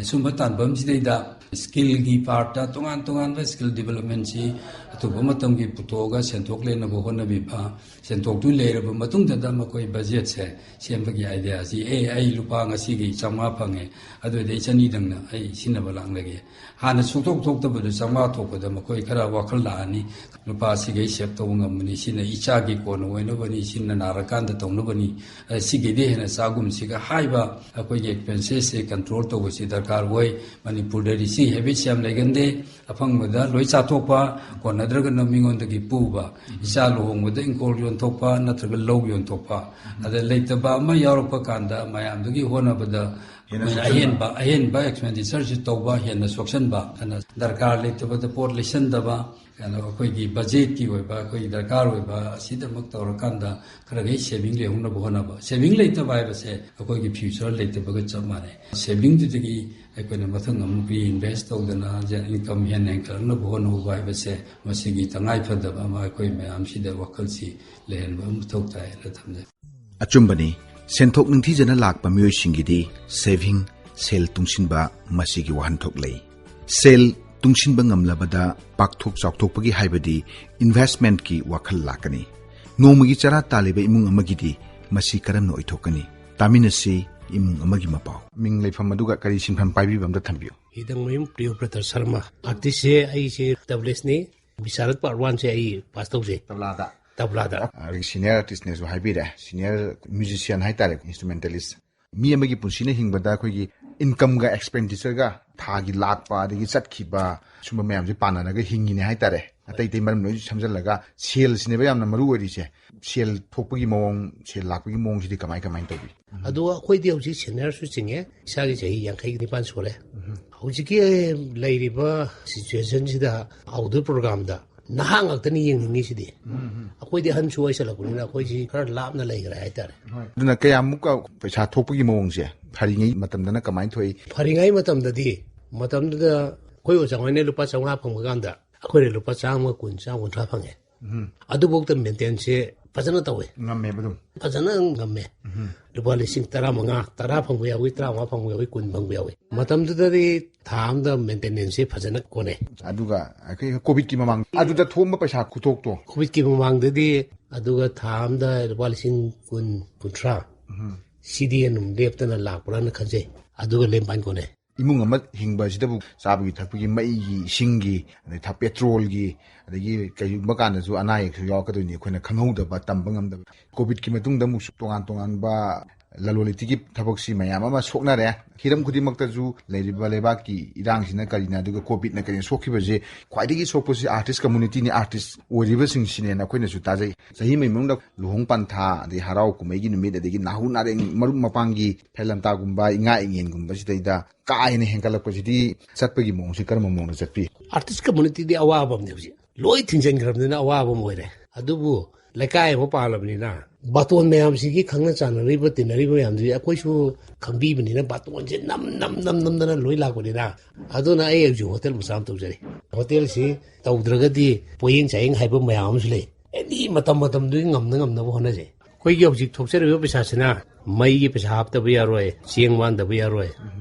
ꯑꯁꯨꯝꯕ ꯇꯥꯟꯐꯝꯁꯤꯗꯩꯗ ꯁ꯭ꯀꯤꯜꯒꯤ ꯄꯥꯔꯠꯇ ꯇꯣꯉꯥꯟ ꯇꯣꯉꯥꯟꯕ ꯁ꯭ꯀꯤꯜ ꯗꯤꯕꯂꯞꯃꯦꯟꯁꯤ ꯑꯊꯨꯕ ꯃꯇꯝꯒꯤ ꯄꯨꯊꯣꯛꯑꯒ ꯁꯦꯟꯊꯣꯛ ꯂꯩꯅꯕ ꯍꯣꯠꯅꯕꯤꯕ, ꯁꯦꯟꯊꯣꯛꯇꯨ ꯂꯩꯔꯕ ꯃꯇꯨꯡꯗꯗ ꯃꯈꯣꯏ ꯕꯖꯦꯠꯁꯦ ꯁꯦꯝꯕꯒꯤ ꯑꯥꯏꯗꯤꯌꯥꯁꯤ, "ꯑꯦ, ꯑꯩ ꯂꯨꯄꯥ ꯉꯁꯤꯒꯤ ꯆꯥꯝꯃꯉꯥ ꯐꯪꯉꯦ, ꯑꯗꯨꯗꯤ ꯑꯩ ꯆꯅꯤꯗꯪꯅ ꯑꯩ ꯁꯤꯖꯤꯟꯅꯕ ꯂꯥꯛꯅꯒꯦ"꯫ ꯍꯥꯟꯅ ꯁꯨꯡꯊꯣꯛ ꯊꯣꯛꯇꯕꯗꯨ ꯆꯥꯝꯃꯉꯥ ꯊꯣꯛꯄꯗ ꯃꯈꯣꯏ ꯈꯔ ꯋꯥꯈꯜ ꯂꯥꯛꯑꯅꯤ, "ꯂꯨꯄꯥ ꯁꯤꯒꯩ ꯁꯦꯞ ꯇꯧꯕ ꯉꯝꯃꯅꯤ, ꯁꯤꯅ ꯏꯆꯥꯒꯤ ꯀꯣꯟꯅ ꯑꯣꯏꯅꯕꯅꯤ, ꯁꯤꯅ ꯅꯥꯔꯀꯥꯟꯗ ꯇꯧꯅꯕꯅꯤ, ꯑ, ꯁꯤꯒꯩꯗꯤ ꯍꯦꯟꯅ ꯆꯥꯒꯨꯝꯁꯤꯒ" ꯍꯥꯏꯕ ꯑꯩꯈꯣꯏꯒꯤ ꯑꯦꯛꯁꯄꯦꯟꯁꯦꯁꯁꯦ ꯀꯟꯇ꯭ꯔꯣꯜ ꯇꯧꯕꯁꯤ ꯗꯔꯀꯥꯔ ꯑꯣꯏ꯫ ꯃꯅꯤꯄꯨꯔꯗꯗꯤ ꯁꯤ ꯍꯦꯕꯤꯠꯁꯤ ꯌꯥꯝ ꯂꯩꯒꯟꯗꯦ꯫ ꯑꯐꯪꯕꯗ ꯂꯣꯏ ꯆꯥꯊꯣꯛꯄ, ꯀꯣꯟꯅꯗ꯭ꯔꯒꯅ ꯃꯤꯉꯣꯟꯗꯒꯤ ꯄꯨꯕ, ꯏꯆꯥ ꯂꯨꯍꯣꯡꯕꯗ ꯏꯪꯈꯣꯜ ꯌꯣꯟꯊꯣꯛꯄ ꯅꯠꯇ꯭ꯔꯒ ꯂꯧ ꯌꯣꯟꯊꯣꯛꯄ, ꯑꯗ ꯂꯩꯇꯕ ꯑꯃ ꯌꯥꯎꯔꯛꯄ ꯀꯥꯟꯗ ꯃꯌꯥꯝꯗꯨꯒꯤ ꯍꯣꯠꯅꯕꯗ ꯍꯦꯟꯅ ꯃꯣꯏꯅ ꯁꯣꯛꯆꯟꯕ꯫ ꯑꯍꯦꯟꯕ, ꯑꯍꯦꯟꯕ ꯑꯦꯛꯁꯄꯦꯟꯗꯤꯆꯔꯁꯤ ꯇꯧꯕ, ꯍꯦꯟꯅ ꯁꯣꯛꯆꯟꯕ, ꯑꯗꯨꯅ ꯗꯔꯀꯥꯔ ꯂꯩꯇꯕꯗ ꯄꯣꯠ ꯂꯩꯁꯟꯗꯕ, ꯑꯗꯣ ꯑꯩꯈꯣꯏꯒꯤ ꯕꯖꯦꯠꯀꯤ ꯑꯣꯏꯕ, ꯑꯩꯈꯣꯏꯒꯤ ꯗꯔꯀꯥꯔ ꯑꯣꯏꯕ ꯑꯁꯤꯗꯃꯛ ꯇꯧꯔꯀꯥꯟꯗ ꯈꯔꯈꯩ ꯁꯦꯚꯤꯡ ꯂꯩꯍꯧꯅꯕ ꯍꯣꯠꯅꯕ꯫ ꯁꯦꯚꯤꯡ ꯂꯩꯇꯕ ꯍꯥꯏꯕꯁꯦ ꯑꯩꯈꯣꯏꯒꯤ ꯐ꯭ꯌꯨꯆꯔ ꯂꯩꯇꯕꯒ ꯆꯞ ꯃꯥꯟꯅꯩ꯫ ꯁꯦꯚꯤꯡꯗꯨꯗꯒꯤ ꯑꯩꯈꯣꯏꯅ ꯃꯊꯪ ꯑꯃꯨꯛ ꯔꯤꯏꯟꯚꯦꯁ ꯇꯧꯗꯅ ꯏꯟꯀꯝ ꯍꯦꯟꯅ ꯍꯦꯟꯒꯠꯂꯛꯅꯕ ꯍꯣꯠꯅꯍꯧꯕ ꯍꯥꯏꯕꯁꯦ ꯃꯁꯤꯒꯤ ꯇꯉꯥꯏ ꯐꯗꯕ ꯑꯃ ꯑꯩꯈꯣꯏ ꯃꯌꯥꯝꯁꯤꯗ ꯋꯥꯈꯜꯁꯤ ꯂꯩꯍꯟꯕ ꯑꯃ ꯃꯊꯧ ꯇꯥꯏ ꯍꯥꯏꯅ ꯊꯝꯖꯩ꯫ ꯑꯆꯨꯝꯕꯅꯤ, ꯁꯦꯟꯊꯣꯛ ꯅꯤꯡꯊꯤꯖꯅ ꯂꯥꯛꯄ ꯃꯤꯑꯣꯏꯁꯤꯡꯒꯤꯗꯤ ꯁꯦꯚꯤꯡ, ꯁꯦꯜ ꯇꯨꯡꯁꯤꯟꯕ, ꯃꯁꯤꯒꯤ ꯋꯥꯍꯟꯊꯣꯛ ꯂꯩ꯫ ꯁꯦꯜ ꯇꯨꯡꯁꯤꯟꯕ ꯉꯝꯂꯕꯗ ꯄꯥꯛꯊꯣꯛ ꯆꯥꯎꯊꯣꯛꯄꯒꯤ ꯍꯥꯏꯕꯗꯤ ꯏꯟꯚꯦꯁꯃꯦꯟꯠꯀꯤ ꯋꯥꯈꯜ ꯂꯥꯛꯀꯅꯤ꯫ ꯅꯣꯡꯃꯒꯤ ꯆꯔꯥ ꯇꯥꯜꯂꯤꯕ ꯏꯃꯨꯡ ꯑꯃꯒꯤꯗꯤ ꯃꯁꯤ ꯀꯔꯝꯅ ꯑꯣꯏꯊꯣꯛꯀꯅꯤ? ꯇꯥꯃꯤꯟꯅꯁꯤ ꯏꯃꯨꯡ ꯑꯃꯒꯤ ꯃꯄꯥꯎ꯫ ꯃꯤꯡ ꯂꯩꯐꯝ ꯑꯗꯨꯒ ꯀꯔꯤ ꯁꯤꯟꯐꯝ ꯄꯥꯏꯕꯤꯕ ꯑꯝꯇ ꯊꯝꯕꯤꯌꯨ꯫ ꯍꯤꯗꯪꯃꯌꯨꯝ ꯄ꯭ꯔꯤꯌꯣꯕ꯭ꯔꯇ ꯁꯔꯃ꯫ ꯑꯥꯔꯇꯤꯁꯁꯦ ꯑꯩꯁꯦ ꯗꯕꯂꯦꯁꯅꯤ꯫ ꯕꯤꯁꯥꯔꯠ ꯄꯥꯔꯠ ꯋꯥꯟꯁꯦ ꯑꯩ ꯄꯥꯁ ꯇꯧꯖꯩ꯫ ꯇꯕ꯭ꯂꯥꯗ? ꯇꯕ꯭ꯂꯥꯗ꯫ ꯑꯗꯒꯤ ꯁꯤꯅꯤꯌꯔ ꯑꯥꯔꯇꯤꯁꯅꯦꯁꯨ ꯍꯥꯏꯕꯤꯔꯦ, ꯁꯤꯅꯤꯌꯔ ꯃ꯭ꯌꯨꯖꯤꯁꯤꯌꯥꯟ ꯍꯥꯏꯇꯥꯔꯦ, ꯏꯟꯁꯇ꯭ꯔꯨꯃꯦꯟꯇꯦꯂꯤꯁ꯫ ꯃꯤ ꯑꯃꯒꯤ ꯄꯨꯟꯁꯤꯅ ꯍꯤꯡꯕꯗ ꯑꯩꯈꯣꯏꯒꯤ ꯏꯟꯀꯝꯒ ꯑꯦꯛꯁꯄꯦꯟꯗꯤꯆꯔꯒ, ꯊꯥꯒꯤ ꯂꯥꯛꯄ ꯑꯗꯒꯤ ꯆꯠꯈꯤꯕ, ꯁꯨꯝꯕ ꯃꯌꯥꯝꯁꯦ ꯄꯥꯟꯅꯔꯒ ꯍꯤꯡꯉꯤꯅꯦ ꯍꯥꯏꯇꯥꯔꯦ꯫ ꯑꯇꯩ ꯑꯇꯩ ꯃꯔꯝ ꯂꯣꯏ ꯁꯝꯖꯜꯂꯒ ꯁꯦꯜꯁꯤꯅꯦꯕ ꯌꯥꯝꯅ ꯃꯔꯨ ꯑꯣꯏꯔꯤꯁꯦ꯫ ꯁꯦꯜ ꯊꯣꯛꯄꯒꯤ ꯃꯑꯣꯡ, ꯁꯦꯜ ꯂꯥꯛꯄꯒꯤ ꯃꯑꯣꯡꯁꯤꯗꯤ ꯀꯃꯥꯏ ꯀꯃꯥꯏꯅ ꯇꯧꯕꯤ? ꯑꯗꯨꯒ ꯑꯩꯈꯣꯏꯗꯤ ꯍꯧꯖꯤꯛ ꯁꯦꯅꯤꯌꯔꯁꯨ ꯆꯤꯡꯉꯦ, ꯏꯁꯥꯒꯤ ꯆꯍꯤ ꯌꯥꯡꯈꯩ ꯅꯤꯄꯥꯟ ꯁꯨꯔꯦ꯫ ꯍꯧꯖꯤꯛꯀꯤ ꯂꯩꯔꯤꯕ ꯁꯤꯆꯨꯋꯦꯁꯟꯁꯤꯗ ꯑꯥꯎꯠꯗꯣꯔ ꯄ꯭ꯔꯣꯒ꯭ꯔꯥꯝꯗ ꯅꯍꯥ ꯉꯥꯛꯇꯅꯤ ꯌꯦꯡꯅꯤꯡꯉꯤꯁꯤꯗꯤ꯫ ꯑꯩꯈꯣꯏꯗꯤ ꯑꯍꯟꯁꯨ ꯑꯣꯏꯁꯜꯂꯛꯄꯅꯤꯅ ꯑꯩꯈꯣꯏꯁꯤ ꯈꯔ ꯂꯥꯞꯅ ꯂꯩꯈ꯭ꯔꯦ ꯍꯥꯏꯇꯥꯔꯦ꯫ ꯑꯗꯨꯅ ꯀꯌꯥꯃꯨꯛꯀ ꯄꯩꯁꯥ ꯊꯣꯛꯄꯒꯤ ꯃꯑꯣꯡꯁꯦ ꯐꯔꯤꯉꯩ ꯃꯇꯝꯗꯅ ꯀꯃꯥꯏꯅ ꯊꯣꯛꯏ? ꯐꯔꯤꯉꯩ ꯃꯇꯝꯗꯗꯤ, ꯃꯇꯝꯗꯨꯗ ꯑꯩꯈꯣꯏ ꯑꯣꯖꯥ ꯍꯣꯏꯅ ꯂꯨꯄꯥ ꯆꯥꯝꯃꯉꯥ ꯐꯪꯕ ꯀꯥꯟꯗ ꯑꯩꯈꯣꯏꯅ ꯂꯨꯄꯥ ꯆꯥꯝꯃ ꯀꯨꯟ, ꯆꯥꯝꯃ ꯀꯨꯟꯊ꯭ꯔꯥ ꯐꯪꯉꯦ꯫ ꯑꯗꯨꯐꯥꯎꯗ ꯃꯦꯟꯇꯦꯟꯁꯦ ꯐꯖꯅ ꯇꯧꯋꯦ꯫ ꯉꯝꯃꯦꯕ ꯑꯗꯨꯝ꯫ ꯐꯖꯅ ꯉꯝꯃꯦ꯫ ꯂꯨꯄꯥ ꯂꯤꯁꯤꯡ ꯇꯔꯥꯃꯉꯥ, ꯇꯔꯥ ꯐꯪꯕ ꯌꯥꯎꯏ, ꯇꯔꯥꯃꯉꯥ ꯐꯪꯕ ꯌꯥꯎꯏ, ꯀꯨꯟ ꯐꯪꯕ ꯌꯥꯎꯏ꯫ ꯃꯇꯝꯗꯨꯗꯗꯤ ꯊꯥ ꯑꯃꯗ ꯃꯦꯟꯇꯦꯅꯦꯟꯁꯁꯦ ꯐꯖꯅ ꯀꯣꯟꯅꯩ꯫ ꯑꯗꯨꯒ ꯑꯩꯈꯣꯏ ꯀꯣꯚꯤꯗꯀꯤ ꯃꯃꯥꯡ ꯑꯗꯨꯗ ꯊꯣꯛꯑꯝꯕ ꯄꯩꯁꯥ ꯈꯨꯊꯣꯛꯇꯣ꯫ ꯀꯣꯚꯤꯗꯀꯤ ꯃꯃꯥꯡꯗꯗꯤ ꯑꯗꯨꯒ ꯊꯥ ꯑꯃꯗ ꯂꯨꯄꯥ ꯂꯤꯁꯤꯡ ꯀꯨꯟ, ꯀꯨꯟꯊ꯭ꯔꯥ ꯁꯤꯗꯤ ꯑꯗꯨꯝ ꯂꯦꯞꯇꯅ ꯂꯥꯛꯄ꯭ꯔꯥꯅ ꯈꯟꯖꯩ꯫ ꯑꯗꯨꯒ ꯂꯦꯝꯕꯥꯏꯟ ꯀꯣꯟꯅꯩ꯫ ꯏꯃꯨꯡ ꯑꯃ ꯍꯤꯡꯕ ꯑꯁꯤꯗꯕꯨ ꯆꯥꯕꯒꯤ ꯊꯛꯄꯒꯤ, ꯃꯩꯒꯤ, ꯏꯁꯤꯡꯒꯤ, ꯑꯗꯩ ꯊ-, ꯄꯦꯇ꯭ꯔꯣꯜꯒꯤ, ꯑꯗꯒꯤ ꯀꯔꯤꯒꯨꯝꯕ ꯀꯥꯟꯗꯁꯨ ꯑꯅꯥ ꯑꯌꯦꯛꯁꯨ ꯌꯥꯎꯔꯛꯀꯗꯣꯏꯅꯤ, ꯑꯩꯈꯣꯏꯅ ꯈꯪꯍꯧꯗꯕ, ꯇꯝꯕ ꯉꯝꯗꯕ꯫ ꯀꯣꯚꯤꯗꯀꯤ ꯃꯇꯨꯡꯗ ꯑꯃꯨꯛꯁꯨ ꯇꯣꯉꯥꯟ ꯇꯣꯉꯥꯟꯕ ꯂꯂꯣꯟ ꯏꯇꯤꯛꯀꯤ ꯊꯕꯛꯁꯤ ꯃꯌꯥꯝ ꯑꯃ ꯁꯣꯛꯅꯔꯦ꯫ ꯍꯤꯔꯝ ꯈꯨꯗꯤꯡꯃꯛꯇꯁꯨ ꯂꯩꯔꯤꯕ ꯂꯩꯕꯥꯛꯀꯤ ꯏꯔꯥꯡꯁꯤꯅ ꯀꯔꯤꯅ, ꯑꯗꯨꯒ ꯀꯣꯚꯤꯗꯅ ꯀꯔꯤꯅ ꯁꯣꯛꯈꯤꯕꯁꯦ, ꯈ꯭ꯋꯥꯏꯗꯒꯤ ꯁꯣꯛꯄꯁꯤ ꯑꯥꯔꯇꯤꯁ ꯀꯝꯃꯨꯅꯤꯇꯤꯅꯤ, ꯑꯥꯔꯇꯤꯁ ꯑꯣꯏꯔꯤꯕꯁꯤꯡꯁꯤꯅꯦꯅ ꯑꯩꯈꯣꯏꯅꯁꯨ ꯇꯥꯖꯩ꯫ ꯆꯍꯤ ꯑꯃꯒꯤ ꯃꯅꯨꯡꯗ ꯂꯨꯍꯣꯡ ꯄꯟꯊꯥ, ꯑꯗꯩ ꯍꯔꯥꯎ ꯀꯨꯝꯍꯩꯒꯤ ꯅꯨꯃꯤꯠ, ꯑꯗꯒꯤ ꯅꯥꯍꯨ ꯅꯥꯔꯦꯡ, ꯃꯔꯨꯞ ꯃꯄꯥꯡꯒꯤ ꯐꯦꯂꯝꯇꯥꯒꯨꯝꯕ, ꯏꯉꯥ ꯏꯉꯦꯟꯒꯨꯝꯕꯁꯤꯗꯩꯗ ꯀꯥ ꯍꯦꯟꯅ ꯍꯦꯟꯒꯠꯂꯛꯄꯁꯤꯗꯤ ꯆꯠꯄꯒꯤ ꯃꯑꯣꯡꯁꯤ ꯀꯔꯝꯕ ꯃꯑꯣꯡꯗ ꯆꯠꯄꯤ? ꯑꯥꯔꯇꯤꯁ ꯀꯝꯃꯨꯅꯤꯇꯤꯗꯤ ꯑꯋꯥꯕ ꯑꯃꯅꯦ ꯍꯧꯖꯤꯛ꯫ ꯂꯣꯏ ꯊꯤꯡꯖꯤꯟꯈ꯭ꯔꯕꯅꯤꯅ ꯑꯋꯥꯕ ꯑꯃ ꯑꯣꯏꯔꯦ꯫ ꯑꯗꯨꯕꯨ ꯂꯩꯀꯥꯏ ꯑꯃ ꯄꯥꯜꯂꯕꯅꯤꯅ ꯕꯥꯇꯣꯟ ꯃꯌꯥꯝꯁꯤꯒꯤ ꯈꯪꯅ ꯆꯥꯟꯅꯔꯤꯕ, ꯇꯤꯟꯅꯔꯤꯕ ꯃꯌꯥꯝꯗꯨꯗꯤ ꯑꯩꯈꯣꯏꯁꯨ ꯈꯪꯕꯤꯕꯅꯤꯅ ꯕꯥꯇꯣꯟꯁꯦ ꯅꯝ, ꯅꯝ, ꯅꯝ, ꯅꯝꯗꯅ ꯂꯣꯏ ꯂꯥꯛꯄꯅꯤꯅ꯫ ꯑꯗꯨꯅ ꯑꯩ ꯍꯧꯖꯤꯛ ꯍꯣꯇꯦꯜ ꯃꯆꯥ ꯑꯃ ꯇꯧꯖꯔꯤ꯫ ꯍꯣꯇꯦꯜꯁꯤ ꯇꯧꯗ꯭ꯔꯒꯗꯤ ꯄꯣꯌꯦꯡ ꯆꯥꯌꯦꯡ ꯍꯥꯏꯕ ꯃꯌꯥꯝ ꯑꯃꯁꯨ ꯂꯩ꯫ ꯑꯦꯅꯤ ꯃꯇꯝ ꯃꯇꯝꯗꯨꯒꯤ ꯉꯝꯅ ꯉꯝꯅꯕ ꯍꯣꯠꯅꯖꯩ꯫ ꯑꯩꯈꯣꯏꯒꯤ ꯍꯧꯖꯤꯛ ꯊꯣꯛꯆꯔꯤꯕ ꯄꯩꯁꯥꯁꯤꯅ ꯃꯩꯒꯤ ꯄꯩꯁꯥ ꯍꯥꯞꯇꯕ ꯌꯥꯔꯣꯏ, ꯆꯦꯡ ꯋꯥꯟꯗꯕ ꯌꯥꯔꯣꯏ,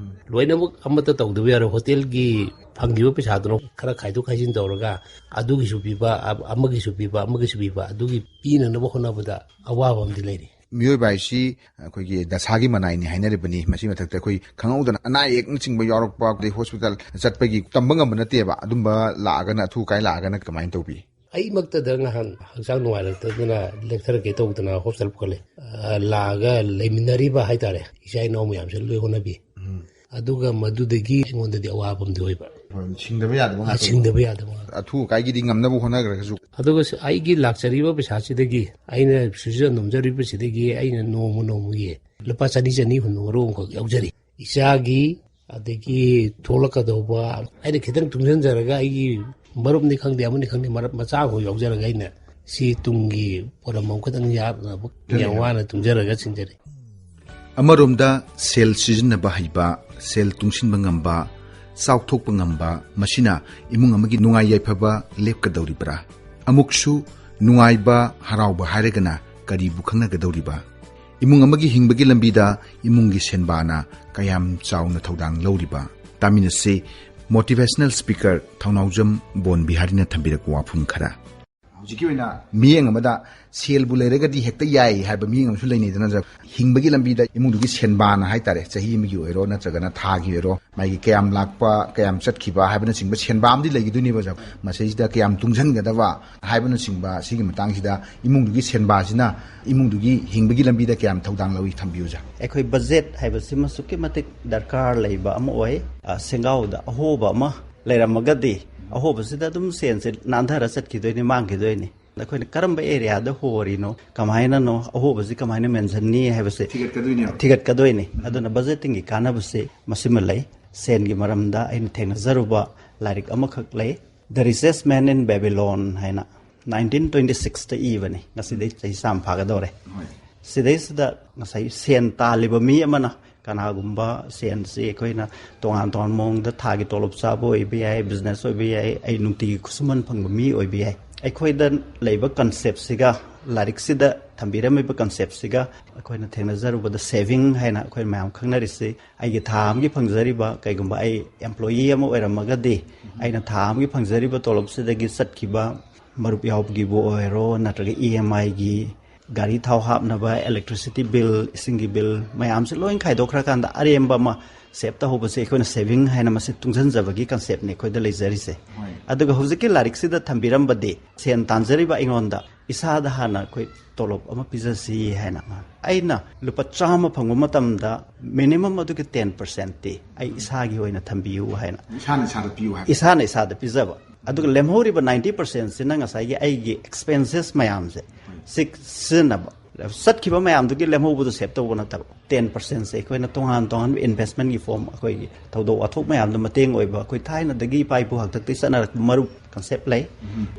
ꯂꯣꯏꯅꯃꯛ ꯑꯃꯠꯇ ꯇꯧꯗꯕ ꯌꯥꯔꯣꯏ꯫ ꯍꯣꯇꯦꯜꯒꯤ ꯐꯪꯈꯤꯕ ꯄꯩꯁꯥꯗꯨꯅ ꯈꯔ ꯈꯥꯏꯗꯣꯛ ꯈꯥꯏꯖꯤꯟ ꯇꯧꯔꯒ ꯑꯗꯨꯒꯤꯁꯨ ꯄꯤꯕ, ꯑ-, ꯑꯃꯒꯤꯁꯨ ꯄꯤꯕ, ꯑꯃꯒꯤꯁꯨ ꯄꯤꯕ, ꯑꯗꯨꯒꯤ ꯄꯤꯅꯅꯕ ꯍꯣꯠꯅꯕꯗ ꯑꯋꯥꯕ ꯑꯃꯗꯤ ꯂꯩꯔꯤ꯫ ꯃꯤꯑꯣꯏꯕ ꯍꯥꯏꯁꯤ ꯑꯩꯈꯣꯏꯒꯤ ꯗꯁꯥꯒꯤ ꯃꯅꯥꯏꯅꯤ ꯍꯥꯏꯅꯔꯤꯕꯅꯤ꯫ ꯃꯁꯤ ꯃꯊꯛꯇ ꯑꯩꯈꯣꯏ ꯈꯪꯍꯧꯗꯅ ꯑꯅꯥ ꯑꯌꯦꯛꯅꯆꯤꯡꯕ ꯌꯥꯎꯔꯛꯄ, ꯑꯗꯩ ꯍꯣꯁꯄꯤꯇꯥꯜ ꯆꯠꯄꯒꯤ ꯇꯝꯕ ꯉꯝꯕ ꯅꯠꯇꯦꯕ꯫ ꯑꯗꯨꯝꯕ ꯂꯥꯛꯑꯒꯅ, ꯑꯊꯨ ꯑꯀꯥꯏ ꯂꯥꯛꯑꯒꯅ ꯀꯃꯥꯏꯅ ꯇꯧꯕꯤ? ꯑꯩꯃꯛꯇꯗ ꯉꯍꯥꯟ ꯍꯛꯆꯥꯡ ꯅꯨꯡꯉꯥꯏꯔꯛꯇꯗꯅ ꯂꯦꯛꯊꯔꯒꯦ ꯇꯧꯗꯅ ꯍꯣꯁꯄꯤꯇꯥꯜ ꯄꯨꯈꯠꯂꯦ꯫ ꯑ, ꯂꯥꯛꯑꯒ ꯂꯩꯃꯤꯟꯅꯔꯤꯕ ꯍꯥꯏꯇꯥꯔꯦ, ꯏꯆꯥ ꯏꯅꯥꯎ ꯃꯌꯥꯝꯁꯦ ꯂꯣꯏ ꯍꯣꯠꯅꯕꯤ꯫ ꯑꯗꯨꯒ ꯃꯗꯨꯗꯒꯤ ꯑꯩꯉꯣꯟꯗꯗꯤ ꯑꯋꯥꯕ ꯑꯃꯗꯤ ꯑꯣꯏꯕ꯫ ꯍꯣꯏ, ꯁꯤꯡꯗꯕ ꯌꯥꯗꯕ ꯑ, ꯉꯥꯛꯇ꯫ ꯁꯤꯡꯗꯕ ꯌꯥꯗꯕ ꯉꯥꯛꯇ꯫ ꯑꯊꯨ ꯑꯀꯥꯏꯒꯤꯗꯤ ꯉꯝꯅꯕ ꯍꯣꯠꯅꯈ꯭ꯔꯒꯁꯨ꯫ ꯑꯗꯨꯒ ꯁ-, ꯑꯩꯒꯤ ꯂꯥꯛꯆꯔꯤꯕ ꯄꯩꯁꯥꯁꯤꯗꯒꯤ, ꯑꯩꯅ ꯁꯨꯖ ꯅꯣꯝꯖꯔꯤꯕꯁꯤꯗꯒꯤ ꯑꯩꯅ ꯅꯣꯡꯃ ꯅꯣꯡꯃꯒꯤ ꯂꯨꯄꯥ ꯆꯅꯤ, ꯆꯅꯤ ꯍꯨꯟꯕ ꯃꯔꯨꯞ ꯑꯃꯈꯛ ꯌꯥꯎꯖꯔꯤ꯫ ꯏꯆꯥꯒꯤ, ꯑꯗꯒꯤ ꯊꯣꯛꯂꯛꯀꯗꯧꯕ, ꯑꯩꯅ ꯈꯤꯇꯪ ꯇꯨꯡꯁꯤꯟꯖꯔꯒ ꯑꯩꯒꯤ ꯃꯔꯨꯞꯅꯤ ꯈꯪꯗꯦ, ꯑꯃꯅꯤ ꯈꯪꯗꯦ, ꯃꯔꯨꯞ ꯃꯆꯥ ꯑꯃꯈꯛ ꯌꯥꯎꯖꯔꯒ ꯑꯩꯅ ꯁꯤ ꯇꯨꯡꯒꯤ ꯄꯣꯠ ꯑꯃꯈꯛꯇꯪ ꯌꯥꯠꯅꯕ ꯌꯥꯝ ꯋꯥꯅ ꯇꯨꯡꯖꯔꯒ ꯁꯤꯡꯖꯔꯤ꯫ ꯑꯃꯔꯣꯝꯗ ꯁꯦꯜ ꯁꯤꯖꯤꯟꯅꯕ ꯍꯩꯕ, ꯁꯦꯜ ꯇꯨꯡꯁꯤꯟꯕ ꯉꯝꯕ, ꯆꯥꯎꯊꯣꯛꯄ ꯉꯝꯕ, ꯃꯁꯤꯅ ꯏꯃꯨꯡ ꯑꯃꯒꯤ ꯅꯨꯡꯉꯥꯏ ꯌꯥꯏꯐꯕ ꯂꯦꯞꯀꯗꯧꯔꯤꯕ꯭ꯔꯥ? ꯑꯃꯨꯛꯁꯨ ꯅꯨꯡꯉꯥꯏꯕ, ꯍꯔꯥꯎꯕ ꯍꯥꯏꯔꯒꯅ ꯀꯔꯤꯕꯨ ꯈꯪꯅꯒꯗꯧꯔꯤꯕ? ꯏꯃꯨꯡ ꯑꯃꯒꯤ ꯍꯤꯡꯕꯒꯤ ꯂꯝꯕꯤꯗ ꯏꯃꯨꯡꯒꯤ ꯁꯦꯟꯕꯥꯅ ꯀꯌꯥꯝ ꯆꯥꯎꯅ ꯊꯧꯗꯥꯡ ꯂꯧꯔꯤꯕ? ꯇꯥꯃꯤꯟꯅꯁꯤ꯫ Motivational speaker ꯊꯧꯅꯥꯎꯖꯝ ꯕꯣꯟ ꯕꯤꯍꯥꯔꯤꯅ ꯊꯝꯕꯤꯔꯛꯄ ꯋꯥꯐꯝ ꯈꯔ꯫ ꯍꯧꯖꯤꯛꯀꯤ ꯑꯣꯏꯅ ꯃꯤꯠꯌꯦꯡ ꯑꯃꯗ ꯁꯦꯜꯕꯨ ꯂꯩꯔꯒꯗꯤ ꯍꯦꯛꯇ ꯌꯥꯏ ꯍꯥꯏꯕ ꯃꯤꯠꯌꯦꯡ ꯑꯃꯁꯨ ꯂꯩꯅꯩꯗꯅ, ꯁꯥꯔ꯫ ꯍꯤꯡꯕꯒꯤ ꯂꯝꯕꯤꯗ ꯏꯃꯨꯡꯗꯨꯒꯤ ꯁꯦꯟꯕꯥꯅ ꯍꯥꯏꯇꯥꯔꯦ, ꯆꯍꯤ ꯑꯃꯒꯤ ꯑꯣꯏꯔꯣ ꯅꯠꯇ꯭ꯔꯒꯅ ꯊꯥꯒꯤ ꯑꯣꯏꯔꯣ, ꯃꯥꯒꯤ ꯀꯌꯥꯝ ꯂꯥꯛꯄ, ꯀꯌꯥꯝ ꯆꯠꯈꯤꯕ ꯍꯥꯏꯕꯅꯆꯤꯡꯕ ꯁꯦꯟꯕꯥ ꯑꯃꯗꯤ ꯂꯩꯈꯤꯗꯣꯏꯅꯦꯕ, ꯁꯥꯔ꯫ ꯃꯁꯤꯗꯩꯁꯤꯗ ꯀꯌꯥꯝ ꯇꯨꯡꯁꯤꯟꯒꯗꯕ ꯍꯥꯏꯕꯅꯆꯤꯡꯕ ꯁꯤꯒꯤ ꯃꯇꯥꯡꯁꯤꯗ ꯏꯃꯨꯡꯗꯨꯒꯤ ꯁꯦꯟꯕꯥꯁꯤꯅ ꯏꯃꯨꯡꯗꯨꯒꯤ ꯍꯤꯡꯕꯒꯤ ꯂꯝꯕꯤꯗ ꯀꯌꯥꯝ ꯊꯧꯗꯥꯡ ꯂꯧꯏ ꯊꯝꯕꯤꯌꯨ, ꯁꯥꯔ꯫ ꯑꯩꯈꯣꯏ ꯕꯖꯦꯠ ꯍꯥꯏꯕꯁꯤꯃ ꯑꯁꯨꯛꯀꯤ ꯃꯇꯤꯛ ꯗꯔꯀꯥꯔ ꯂꯩꯕ ꯑꯃ ꯑꯣꯏ꯫ ꯑ, ꯁꯦꯡꯒꯥꯎꯗ ꯑꯍꯣꯕ ꯑꯃ ꯂꯩꯔꯝꯃꯒꯗꯤ ꯑꯍꯣꯕꯁꯤꯗ ꯑꯗꯨꯝ ꯁꯦꯟꯁꯦ ꯅꯥꯟꯊꯔ ꯆꯠꯈꯤꯗꯣꯏꯅꯤ, ꯃꯥꯡꯈꯤꯗꯣꯏꯅꯤ꯫ ꯑꯩꯈꯣꯏꯅ ꯀꯔꯝꯕ ꯑꯦꯔꯤꯌꯥꯗ ꯍꯣꯔꯤꯅꯣ, ꯀꯃꯥꯏꯅꯅꯣ, ꯑꯍꯣꯕꯁꯤ ꯀꯃꯥꯏꯅ ꯃꯦꯟꯁꯤꯟꯅꯤ ꯍꯥꯏꯕꯁꯦ ꯊꯤꯒꯠꯀꯗꯣꯏꯅꯦꯕ꯫ ꯊꯤꯒꯠꯀꯗꯣꯏꯅꯤ꯫ ꯑꯗꯨꯅ ꯕꯖꯦꯠꯇꯤꯡꯒꯤ ꯀꯥꯟꯅꯕꯁꯦ ꯃꯁꯤꯃ ꯂꯩ꯫ ꯁꯦꯟꯒꯤ ꯃꯔꯝꯗ ꯑꯩꯅ ꯊꯦꯡꯅꯖꯔꯨꯕ ꯂꯥꯏꯔꯤꯛ ꯑꯃꯈꯛ ꯂꯩ, The Richest Man in Babylon ꯍꯥꯏꯅ, ꯅꯥꯏꯟꯇꯤꯟ ꯇ꯭ꯋꯦꯟꯇꯤ ꯁꯤꯛꯁꯇ ꯏꯕꯅꯤ, ꯉꯁꯤꯗꯩ ꯆꯍꯤ ꯆꯥꯝꯃ ꯐꯥꯒꯗꯧꯔꯦ꯫ ꯍꯣꯏ꯫ ꯁꯤꯗꯩꯁꯤꯗ ꯉꯁꯥꯏ ꯁꯦꯟ ꯇꯥꯜꯂꯤꯕ ꯃꯤ ꯑꯃꯅ ꯀꯅꯥꯒꯨꯝꯕ ꯁꯦꯟꯁꯤ ꯑꯩꯈꯣꯏꯅ ꯇꯣꯉꯥꯟ ꯇꯣꯉꯥꯟꯕ ꯃꯑꯣꯡꯗ ꯊꯥꯒꯤ ꯇꯣꯂꯣꯞ ꯆꯥꯕ ꯑꯣꯏꯕ ꯌꯥꯏ, ꯕꯤꯖꯤꯅꯦꯁ ꯑꯣꯏꯕ ꯌꯥꯏ, ꯑꯩ ꯅꯨꯡꯇꯤꯒꯤ ꯈꯨꯠꯁꯨꯃꯟ ꯐꯪꯕ ꯃꯤ ꯑꯣꯏꯕ ꯌꯥꯏ꯫ ꯑꯩꯈꯣꯏꯗ ꯂꯩꯕ ꯀꯟꯁꯦꯞꯁꯤꯒ, ꯂꯥꯏꯔꯤꯛꯁꯤꯗ ꯊꯝꯕꯤꯔꯝꯃꯤꯕ ꯀꯟꯁꯦꯞꯁꯤꯒ ꯑꯩꯈꯣꯏꯅ ꯊꯦꯡꯅꯖꯔꯨꯕꯗ ꯁꯦꯚꯤꯡ ꯍꯥꯏꯅ ꯑꯩꯈꯣꯏ ꯃꯌꯥꯝ ꯈꯪꯅꯔꯤꯁꯤ, ꯑꯩꯒꯤ ꯊꯥ ꯑꯃꯒꯤ ꯐꯪꯖꯔꯤꯕ, ꯀꯩꯒꯨꯝꯕ ꯑꯩ ꯑꯦꯝꯄ꯭ꯂꯣꯌꯤ ꯑꯃ ꯑꯣꯏꯔꯝꯃꯒꯗꯤ, ꯑꯩꯅ ꯊꯥ ꯑꯃꯒꯤ ꯐꯪꯖꯔꯤꯕ ꯇꯣꯂꯣꯞꯁꯤꯗꯒꯤ ꯆꯠꯈꯤꯕ ꯃꯔꯨꯞ ꯌꯥꯎꯕꯒꯤꯕꯨ ꯑꯣꯏꯔꯣ, ꯅꯠꯇ꯭ꯔꯒ ꯏ ꯑꯦꯝ ꯑꯥꯏꯒꯤ, ꯒꯥꯔꯤ ꯊꯥꯎ ꯍꯥꯞꯅꯕ, electricity bill, ꯏꯁꯤꯡꯒꯤ bill ꯃꯌꯥꯝꯁꯦ ꯂꯣꯏ ꯈꯥꯏꯗꯣꯛꯈ꯭ꯔꯀꯥꯟꯗ ꯑꯔꯦꯝꯕ ꯑꯃ ꯁꯦꯞ ꯇꯧꯍꯧꯕꯁꯦ ꯑꯩꯈꯣꯏꯅ ꯁꯦꯚꯤꯡ ꯍꯥꯏꯅ ꯃꯁꯤ ꯇꯨꯡꯁꯤꯟꯖꯕꯒꯤ ꯀꯟꯁꯦꯞꯅꯤ ꯑꯩꯈꯣꯏꯗ ꯂꯩꯖꯔꯤꯁꯦ꯫ ꯍꯣꯏ꯫ ꯑꯗꯨꯒ ꯍꯧꯖꯤꯛꯀꯤ ꯂꯥꯏꯔꯤꯛꯁꯤꯗ ꯊꯝꯕꯤꯔꯝꯕꯗꯤ ꯁꯦꯟ ꯇꯥꯟꯖꯔꯤꯕ ꯑꯩꯉꯣꯟꯗ ꯏꯁꯥꯗ ꯍꯥꯟꯅ ꯑꯩꯈꯣꯏ ꯇꯣꯂꯣꯞ ꯑꯃ ꯄꯤꯖꯁꯤ ꯍꯥꯏꯅ꯫ ꯑꯩꯅ ꯂꯨꯄꯥ ꯆꯥꯝꯃ ꯐꯪꯕ ꯃꯇꯝꯗ minimum ꯑꯗꯨꯒꯤ ten percentꯇꯤ ꯑꯩ ꯏꯁꯥꯒꯤ ꯑꯣꯏꯅ ꯊꯝꯕꯤꯌꯨ ꯍꯥꯏꯅ꯫ ꯏꯁꯥꯅ ꯏꯁꯥꯗ ꯄꯤꯌꯨ ꯍꯥꯏꯕ꯫ ꯏꯁꯥꯅ ꯏꯁꯥꯗ ꯄꯤꯖꯕ꯫ ꯑꯗꯨꯒ ꯂꯦꯝꯍꯧꯔꯤꯕ ninety percentꯁꯤꯅ ꯉꯁꯥꯏꯒꯤ ꯑꯩꯒꯤ expenses ꯃꯌꯥꯝꯁꯦ ꯁꯤ ꯁꯤꯖꯤꯟꯅꯕ꯫ ꯆꯠꯈꯤꯕ ꯃꯌꯥꯝꯗꯨꯒꯤ ꯂꯦꯝꯍꯧꯕꯗꯣ ꯁꯦꯞ ꯇꯧꯕ ꯅꯠꯇꯕ, ꯇꯦꯟ ꯄꯥꯔꯁꯦꯟꯁꯦ ꯑꯩꯈꯣꯏꯅ ꯇꯣꯉꯥꯟ ꯇꯣꯉꯥꯟꯕ ꯏꯟꯚꯦꯁꯃꯦꯟꯒꯤ ꯐꯣꯔꯝ, ꯑꯩꯈꯣꯏꯒꯤ ꯊꯧꯗꯣꯛ ꯋꯥꯊꯣꯛ ꯃꯌꯥꯝꯗ ꯃꯇꯦꯡ ꯑꯣꯏꯕ, ꯑꯩꯈꯣꯏ ꯊꯥꯏꯅꯗꯒꯤ ꯏꯄꯥ ꯏꯄꯨ ꯍꯥꯛꯇꯛꯇꯒꯤ ꯆꯠꯅꯔꯛꯄ ꯃꯔꯨꯞ ꯀꯟꯁꯦꯞ ꯂꯩ꯫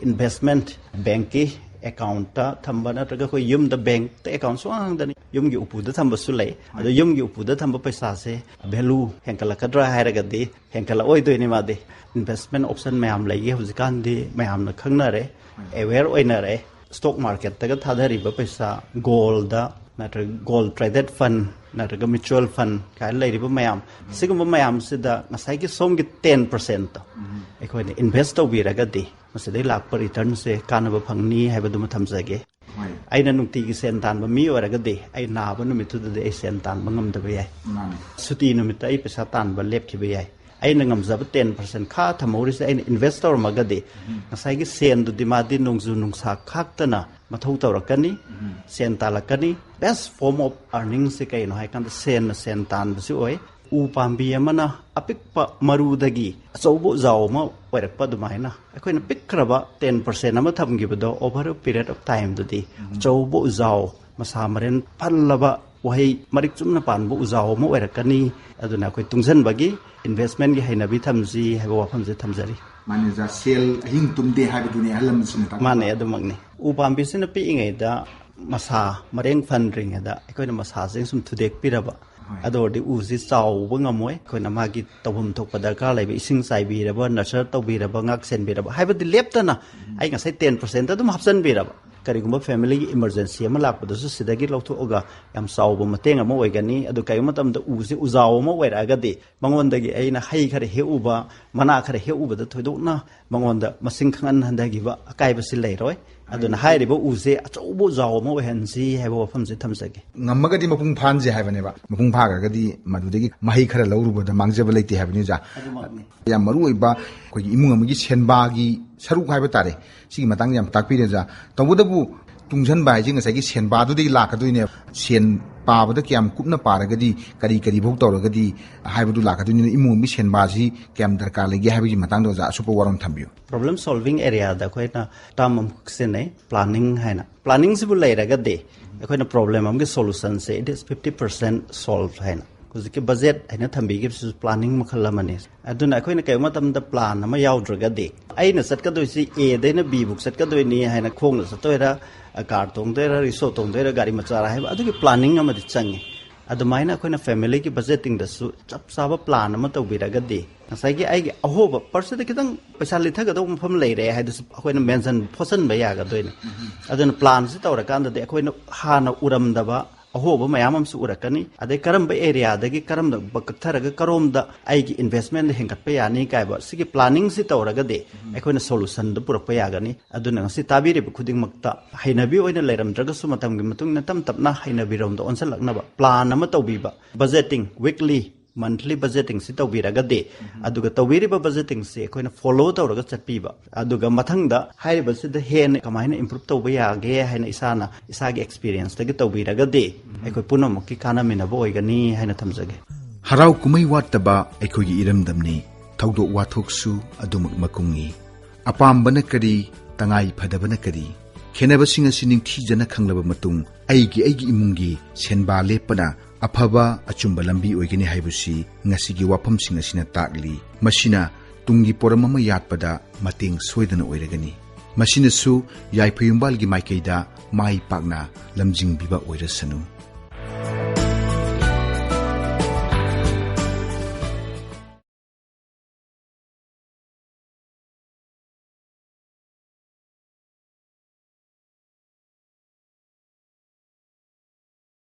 ꯏꯟꯚꯦꯁꯃꯦꯟ, ꯕꯦꯡꯛꯀꯤ ꯑꯦꯀꯥꯎꯟꯠꯇ ꯊꯝꯕ, ꯅꯠꯇ꯭ꯔꯒ ꯑꯩꯈꯣꯏ ꯌꯨꯝꯗ ꯕꯦꯡꯛꯇ ꯑꯦꯀꯥꯎꯟꯠ ꯁꯨꯡꯍꯥꯡ ꯍꯥꯡꯗꯅ ꯌꯨꯝꯒꯤ ꯎꯄꯨꯗ ꯊꯝꯕꯁꯨ ꯂꯩ꯫ ꯑꯗꯣ ꯌꯨꯝꯒꯤ ꯎꯄꯨꯗ ꯊꯝꯕ ꯄꯩꯁꯥꯁꯦ ꯚꯦꯂꯨ ꯍꯦꯟꯒꯠꯂꯛꯀꯗ꯭ꯔꯥ ꯍꯥꯏꯔꯒꯗꯤ ꯍꯦꯟꯒꯠꯂꯛꯑꯣꯏꯗꯣꯏꯅꯤ꯫ ꯃꯥꯗꯤ ꯏꯟꯚꯦꯁꯃꯦꯟ ꯑꯣꯞꯁꯟ ꯃꯌꯥꯝ ꯂꯩꯌꯦ, ꯍꯧꯖꯤꯛꯀꯥꯟꯗꯤ ꯃꯌꯥꯝꯅ ꯈꯪꯅꯔꯦ, ꯑꯦꯋꯦꯌꯔ ꯑꯣꯏꯅꯔꯦ꯫ ꯁ꯭ꯇꯣꯛ ꯃꯥꯔꯀꯦꯠꯇꯒ ꯊꯥꯗꯔꯤꯕ ꯄꯩꯁꯥ, ꯒꯣꯜꯗ ꯅꯠꯇ꯭ꯔꯒ ꯒꯣꯜ ꯇ꯭ꯔꯦꯗꯦꯠ ꯐꯟ ꯅꯠꯇ꯭ꯔꯒ ꯃ꯭ꯌꯨꯆꯨꯋꯦꯜ ꯐꯟ ꯀꯥꯏꯅ ꯂꯩꯔꯤꯕ ꯃꯌꯥꯝ, ꯁꯤꯒꯨꯝꯕ ꯃꯌꯥꯝꯁꯤꯗ ꯉꯁꯥꯏꯒꯤ ꯁꯣꯝꯒꯤ ꯇꯦꯟ ꯄꯥꯔꯁꯦꯟꯠꯇꯣ ꯑꯩꯈꯣꯏꯅ ꯏꯟꯚꯦꯁ ꯇꯧꯕꯤꯔꯒꯗꯤ ꯃꯁꯤꯗꯩ ꯂꯥꯛꯄ ꯔꯤꯇꯔꯟꯁꯦ ꯀꯥꯟꯅꯕ ꯐꯪꯅꯤ ꯍꯥꯏꯕꯗꯨꯃ ꯊꯝꯖꯒꯦ꯫ ꯑꯩꯅ ꯅꯨꯡꯇꯤꯒꯤ ꯁꯦꯟ ꯇꯥꯟꯕ ꯃꯤ ꯑꯣꯏꯔꯒꯗꯤ ꯑꯩ ꯅꯥꯕ ꯅꯨꯃꯤꯠꯇꯨꯗꯗꯤ ꯑꯩ ꯁꯦꯟ ꯇꯥꯟꯕ ꯉꯝꯗꯕ ꯌꯥꯏ꯫ ꯁꯨꯇꯤ ꯅꯨꯃꯤꯠꯇ ꯑꯩ ꯄꯩꯁꯥ ꯇꯥꯟꯕ ꯂꯦꯞꯈꯤꯕ ꯌꯥꯏ꯫ ꯑꯩꯅ ꯉꯝꯖꯕ ꯇꯦꯟ ꯄꯥꯔꯁꯦꯟ ꯈꯥ ꯊꯝꯍꯧꯔꯤꯁꯦ ꯑꯩꯅ ꯏꯟꯚꯦꯁ ꯇꯧꯔꯝꯃꯒꯗꯤ ꯉꯁꯥꯏꯒꯤ ꯁꯦꯟꯗꯨꯗꯤ ꯃꯥꯗꯤ ꯅꯣꯡꯖꯨ ꯅꯨꯡꯁꯥ ꯈꯥꯛꯇꯅ ꯃꯊꯧ ꯇꯧꯔꯛꯀꯅꯤ, ꯁꯦꯟ ꯇꯥꯜꯂꯛꯀꯅꯤ꯫ ꯕꯦꯁ ꯐꯣꯔꯝ ꯑꯣꯐ ꯑꯔꯅꯤꯡꯁꯦ ꯀꯩꯅꯣ ꯍꯥꯏꯀꯥꯟꯗ ꯁꯦꯟꯅ ꯁꯦꯟ ꯇꯥꯟꯕꯁꯤ ꯑꯣꯏ꯫ ꯎ ꯄꯥꯝꯕꯤ ꯑꯃꯅ ꯑꯄꯤꯛꯄ ꯃꯔꯨꯗꯒꯤ ꯑꯆꯧꯕ ꯎꯖꯥꯎ ꯑꯃ ꯑꯣꯏꯔꯛꯄ ꯑꯗꯨꯃꯥꯏꯅ ꯑꯩꯈꯣꯏꯅ ꯄꯤꯛꯈ꯭ꯔꯕ ꯇꯦꯟ ꯄꯥꯔꯁꯦꯟ ꯑꯃ ꯊꯝꯈꯤꯕꯗꯣ over a period of timeꯗꯗꯤ ꯑꯆꯧꯕ ꯎꯖꯥꯎ, ꯃꯁꯥ ꯃꯔꯦꯟ ꯐꯜꯂꯕ, ꯎꯍꯩ ꯃꯔꯤꯛ ꯆꯨꯝꯅ ꯄꯥꯟꯕ ꯎꯖꯥꯎ ꯑꯃ ꯑꯣꯏꯔꯛꯀꯅꯤ꯫ ꯑꯗꯨꯅ ꯑꯩꯈꯣꯏ ꯇꯨꯡꯁꯤꯟꯕꯒꯤ, ꯏꯟꯚꯦꯁꯃꯦꯟꯒꯤ ꯍꯩꯅꯕꯤ ꯊꯝꯁꯤ ꯍꯥꯏꯕ ꯋꯥꯐꯝꯁꯦ ꯊꯝꯖꯔꯤ꯫ ꯃꯥꯅꯦ ꯑꯣꯖꯥ, ꯁꯦꯜ ꯑꯍꯤꯡ ꯇꯨꯝꯗꯦ ꯍꯥꯏꯕꯗꯨꯅꯦ ꯑꯍꯜ ꯂꯃꯟꯁꯤꯡꯅ ꯇꯥꯛꯄꯤꯕ꯫ ꯃꯥꯅꯦ, ꯑꯗꯨꯃꯛꯅꯤ꯫ ꯎ ꯄꯥꯝꯕꯤꯁꯤꯅ ꯄꯤꯛꯏꯉꯩꯗ ꯃꯁꯥ ꯃꯔꯦꯡ ꯐꯟꯗ꯭ꯔꯤꯉꯩꯗ ꯑꯩꯈꯣꯏꯅ ꯃꯁꯥꯁꯦ ꯁꯨꯝ ꯊꯨꯗꯦꯛꯄꯤꯔꯕ, ꯑꯗꯨ ꯑꯣꯏꯔꯗꯤ ꯎꯁꯤ ꯆꯥꯎꯕ ꯉꯝꯃꯣꯏ꯫ ꯑꯩꯈꯣꯏꯅ ꯃꯥꯒꯤ ꯇꯧꯐꯝ ꯊꯣꯛꯄ ꯗꯔꯀꯥꯔ ꯂꯩꯕ, ꯏꯁꯤꯡ ꯆꯥꯏꯕꯤꯔꯕ, ꯅꯔꯆꯔ ꯇꯧꯕꯤꯔꯕ, ꯉꯥꯛ ꯁꯦꯟꯕꯤꯔꯕ, ꯍꯥꯏꯕꯗꯤ ꯂꯦꯞꯇꯅ ꯑꯩ ꯉꯁꯥꯏ ꯇꯦꯟ ꯄꯥꯔꯁꯦꯟꯠ ꯑꯗꯨꯝ ꯍꯥꯞꯆꯤꯟꯕꯤꯔꯕ, ꯀꯔꯤꯒꯨꯝꯕ ꯐꯦꯃꯤꯂꯤꯒꯤ ꯏꯃꯔꯖꯦꯟꯁꯤ ꯑꯃ ꯂꯥꯛꯄꯗꯁꯨ ꯁꯤꯗꯒꯤ ꯂꯧꯊꯣꯛꯑꯒ ꯌꯥꯝ ꯆꯥꯎꯕ ꯃꯇꯦꯡ ꯑꯃ ꯑꯣꯏꯒꯅꯤ꯫ ꯑꯗꯨ ꯀꯔꯤꯒꯨꯝꯕ ꯃꯇꯝꯗ ꯎꯁꯤ ꯎꯖꯥꯎ ꯑꯃ ꯑꯣꯏꯔꯛꯑꯒꯗꯤ ꯃꯉꯣꯟꯗꯒꯤ ꯑꯩꯅ ꯍꯩ ꯈꯔ ꯍꯦꯛꯎꯕ, ꯃꯅꯥ ꯈꯔ ꯍꯦꯛꯎꯕꯗ ꯊꯣꯏꯗꯣꯛꯅ ꯃꯉꯣꯟꯗ ꯃꯁꯤꯡ ꯈꯪꯍꯟ ꯍꯟꯊꯈꯤꯕ ꯑꯀꯥꯏꯕꯁꯤ ꯂꯩꯔꯣꯏ꯫ ꯑꯗꯨꯅ ꯍꯥꯏꯔꯤꯕ ꯎꯁꯦ ꯑꯆꯧꯕ ꯎꯖꯥꯎ ꯑꯃ ꯑꯣꯏꯍꯟꯁꯤ ꯍꯥꯏꯕ ꯋꯥꯐꯝꯁꯦ ꯊꯝꯖꯒꯦ꯫ ꯉꯝꯃꯒꯗꯤ ꯃꯄꯨꯡ ꯐꯥꯍꯟꯁꯦ ꯍꯥꯏꯕꯅꯦꯕ꯫ ꯃꯄꯨꯡ ꯐꯥꯈ꯭ꯔꯒꯗꯤ ꯃꯗꯨꯗꯒꯤ ꯃꯍꯩ ꯈꯔ ꯂꯧꯔꯨꯕꯗ ꯃꯥꯡꯖꯕ ꯂꯩꯇꯦ ꯍꯥꯏꯕꯅꯤ ꯑꯣꯖꯥ꯫ ꯑꯗꯨꯃꯛꯅꯤ꯫ ꯌꯥꯝ ꯃꯔꯨ ꯑꯣꯏꯕ ꯑꯩꯈꯣꯏꯒꯤ ꯏꯃꯨꯡ ꯑꯃꯒꯤ ꯁꯦꯟꯕꯥꯒꯤ ꯁꯔꯨꯛ ꯍꯥꯏꯕ ꯇꯥꯔꯦ, ꯁꯤꯒꯤ ꯃꯇꯥꯡꯗ ꯌꯥꯝ ꯇꯥꯛꯄꯤꯔꯦ ꯑꯣꯖꯥ꯫ ꯇꯧꯕꯇꯕꯨ ꯇꯨꯡꯁꯤꯟꯕ ꯍꯥꯏꯁꯦ ꯉꯁꯥꯏꯒꯤ ꯁꯦꯟꯕꯥꯗꯨꯗꯒꯤ ꯂꯥꯛꯀꯗꯣꯏꯅꯦꯕ꯫ ꯁꯦꯟ ꯄꯥꯕꯗ ꯀꯌꯥꯝ ꯀꯨꯞꯅ ꯄꯥꯔꯒꯗꯤ, ꯀꯔꯤ ꯀꯔꯤ ꯐꯥꯎ ꯇꯧꯔꯒꯗꯤ ꯍꯥꯏꯕꯗꯨ ꯂꯥꯛꯀꯗꯣꯏꯅꯤꯅ, ꯏꯃꯨꯡ ꯑꯃꯒꯤ ꯁꯦꯟꯕꯥꯁꯤ ꯀꯌꯥꯝ ꯗꯔꯀꯥꯔ ꯂꯩꯒꯦ ꯍꯥꯏꯕꯒꯤ ꯃꯇꯥꯡꯗ ꯑꯣꯖꯥ ꯑꯁꯨꯞꯄ ꯋꯥꯔꯣꯝ ꯊꯝꯕꯤꯌꯨ꯫ Problem solving areaꯗ ꯑꯩꯈꯣꯏꯅ term ꯑꯃꯈꯛ ꯁꯤꯖꯤꯟꯅꯩ, planning ꯍꯥꯏꯅ꯫ Planningꯁꯤꯕꯨ ꯂꯩꯔꯒꯗꯤ ꯑꯩꯈꯣꯏꯅ problem ꯑꯃꯒꯤ solutionꯁꯦ it is fifty percent solved ꯍꯥꯏꯅ꯫ ꯍꯧꯖꯤꯛꯀꯤ budget ꯍꯥꯏꯅ ꯊꯝꯕꯤꯈꯤꯕꯁꯤꯁꯨ planning ꯃꯈꯜ ꯑꯃꯅꯤ꯫ ꯑꯗꯨꯅ ꯑꯩꯈꯣꯏꯅ ꯀꯔꯤꯒꯨꯝꯕ ꯃꯇꯝꯗ plan ꯑꯃ ꯌꯥꯎꯗ꯭ꯔꯒꯗꯤ, ꯑꯩꯅ ꯆꯠꯀꯗꯣꯏꯁꯤ Aꯗꯩꯅ Bꯐꯥꯎ ꯆꯠꯀꯗꯣꯏꯅꯤ ꯍꯥꯏꯅ, ꯈꯣꯡꯅ ꯆꯠꯇꯣꯏꯔꯥ, car ꯇꯣꯡꯗꯣꯏꯔꯥ, ꯔꯤꯛꯁꯣ ꯇꯣꯡꯗꯣꯏꯔꯥ, ꯒꯥꯔꯤ ꯃꯆꯥꯔꯥ ꯍꯥꯏꯕ ꯑꯗꯨꯒꯤ planning ꯑꯃꯗꯤ ꯆꯪꯉꯤ꯫ ꯑꯗꯨꯃꯥꯏꯅ ꯑꯩꯈꯣꯏꯅ familyꯒꯤ budgetingꯗꯁꯨ ꯆꯞ ꯆꯥꯕ plan ꯑꯃ ꯇꯧꯕꯤꯔꯒꯗꯤ, ꯉꯁꯥꯏꯒꯤ ꯑꯩꯒꯤ ꯑꯍꯣꯕ purseꯗ ꯈꯤꯇꯪ ꯄꯩꯁꯥ ꯂꯤꯊꯒꯗꯧꯕ ꯃꯐꯝ ꯂꯩꯔꯦ ꯍꯥꯏꯗꯨꯁꯨ ꯑꯩꯈꯣꯏꯅ mention ꯐꯣꯠꯆꯟꯕ ꯌꯥꯒꯗꯣꯏꯅꯤ꯫ ꯑꯗꯨꯅ planꯁꯤ ꯇꯧꯔꯀꯥꯟꯗꯗꯤ ꯑꯩꯈꯣꯏꯅ ꯍꯥꯟꯅ ꯎꯔꯝꯗꯕ ꯑꯍꯣꯕ ꯃꯌꯥꯝ ꯑꯃꯁꯨ ꯎꯔꯛꯀꯅꯤ꯫ ꯑꯗꯩ ꯀꯔꯝꯕ areaꯗꯒꯤ ꯀꯔꯝꯕ ꯀꯛꯊꯔꯒ ꯀꯔꯣꯝꯗ ꯑꯩꯒꯤ investment ꯍꯦꯟꯒꯠꯄ ꯌꯥꯅꯤ ꯀꯥꯏꯕ ꯁꯤꯒꯤ planningꯁꯤ ꯇꯧꯔꯒꯗꯤ ꯑꯩꯈꯣꯏꯅ solutionꯗ ꯄꯨꯔꯛꯄ ꯌꯥꯒꯅꯤ꯫ ꯑꯗꯨꯅ ꯉꯁꯤ ꯇꯥꯕꯤꯔꯤꯕ ꯈꯨꯗꯤꯡꯃꯛꯇ ꯍꯩꯅꯕꯤ ꯑꯣꯏꯅ ꯂꯩꯔꯝꯗ꯭ꯔꯒꯁꯨ ꯃꯇꯝꯒꯤ ꯃꯇꯨꯡ ꯏꯟꯅ ꯇꯞ ꯇꯞꯅ ꯍꯩꯅꯕꯤꯔꯣꯝꯗ ꯑꯣꯟꯁꯤꯜꯂꯛꯅꯕ plan ꯑꯃ ꯇꯧꯕꯤꯕ, budgeting, weekly, monthly budgetingꯁꯤ ꯇꯧꯕꯤꯔꯒꯗꯤ, ꯑꯗꯨꯒ ꯇꯧꯕꯤꯔꯤꯕ budgetingꯁꯤ ꯑꯩꯈꯣꯏꯅ follow ꯇꯧꯔꯒ ꯆꯠꯄꯤꯕ, ꯑꯗꯨꯒ ꯃꯊꯪꯗ ꯍꯥꯏꯔꯤꯕꯁꯤꯗ ꯍꯦꯟꯅ ꯀꯃꯥꯏꯅ improve ꯇꯧꯕ ꯌꯥꯒꯦ ꯍꯥꯏꯅ ꯏꯁꯥꯅ ꯏꯁꯥꯒꯤ experienceꯇꯒꯤ ꯇꯧꯕꯤꯔꯒꯗꯤ ꯑꯩꯈꯣꯏ ꯄꯨꯝꯅꯃꯛꯀꯤ ꯀꯥꯟꯅꯃꯤꯟꯅꯕ ꯑꯣꯏꯒꯅꯤ ꯍꯥꯏꯅ ꯊꯝꯖꯒꯦ꯫ ꯍꯔꯥꯎ ꯀꯨꯝꯍꯩ ꯋꯥꯠꯇꯕ ꯑꯩꯈꯣꯏꯒꯤ ꯏꯔꯝꯗꯝꯅꯤ꯫ ꯊꯧꯗꯣꯛ ꯋꯥꯊꯣꯛꯁꯨ ꯑꯗꯨꯃꯛ ꯃꯀꯨꯡꯉꯤ꯫ ꯑꯄꯥꯝꯕꯅ ꯀꯔꯤ, ꯇꯉꯥꯏ ꯐꯗꯕꯅ ꯀꯔꯤ? ꯈꯦꯠꯅꯕꯁꯤꯡ ꯑꯁꯤ ꯅꯤꯡꯊꯤꯖꯅ ꯈꯪꯂꯕ ꯃꯇꯨꯡ, ꯑꯩꯒꯤ ꯑꯩꯒꯤ ꯏꯃꯨꯡꯒꯤ ꯁꯦꯟꯕꯥ ꯂꯦꯞꯄꯅ ꯑꯐꯕ ꯑꯆꯨꯝꯕ ꯂꯝꯕꯤ ꯑꯣꯏꯒꯅꯤ ꯍꯥꯏꯕꯁꯤ ꯉꯁꯤꯒꯤ ꯋꯥꯐꯝꯁꯤꯡ ꯑꯁꯤꯅ ꯇꯥꯛꯂꯤ꯫ ꯃꯁꯤꯅ ꯇꯨꯡꯒꯤ ꯄꯣꯔꯝ ꯑꯃ ꯌꯥꯠꯄꯗ ꯃꯇꯦꯡ ꯁꯣꯏꯗꯅ ꯑꯣꯏꯔꯒꯅꯤ꯫ ꯃꯁꯤꯅꯁꯨ ꯌꯥꯏꯐ ꯌꯨꯝꯕꯥꯜꯒꯤ ꯃꯥꯏꯀꯩꯗ ꯃꯥꯏ ꯄꯥꯛꯅ ꯂꯝꯖꯤꯡꯕꯤꯕ ꯑꯣꯏꯔꯁꯅꯨ꯫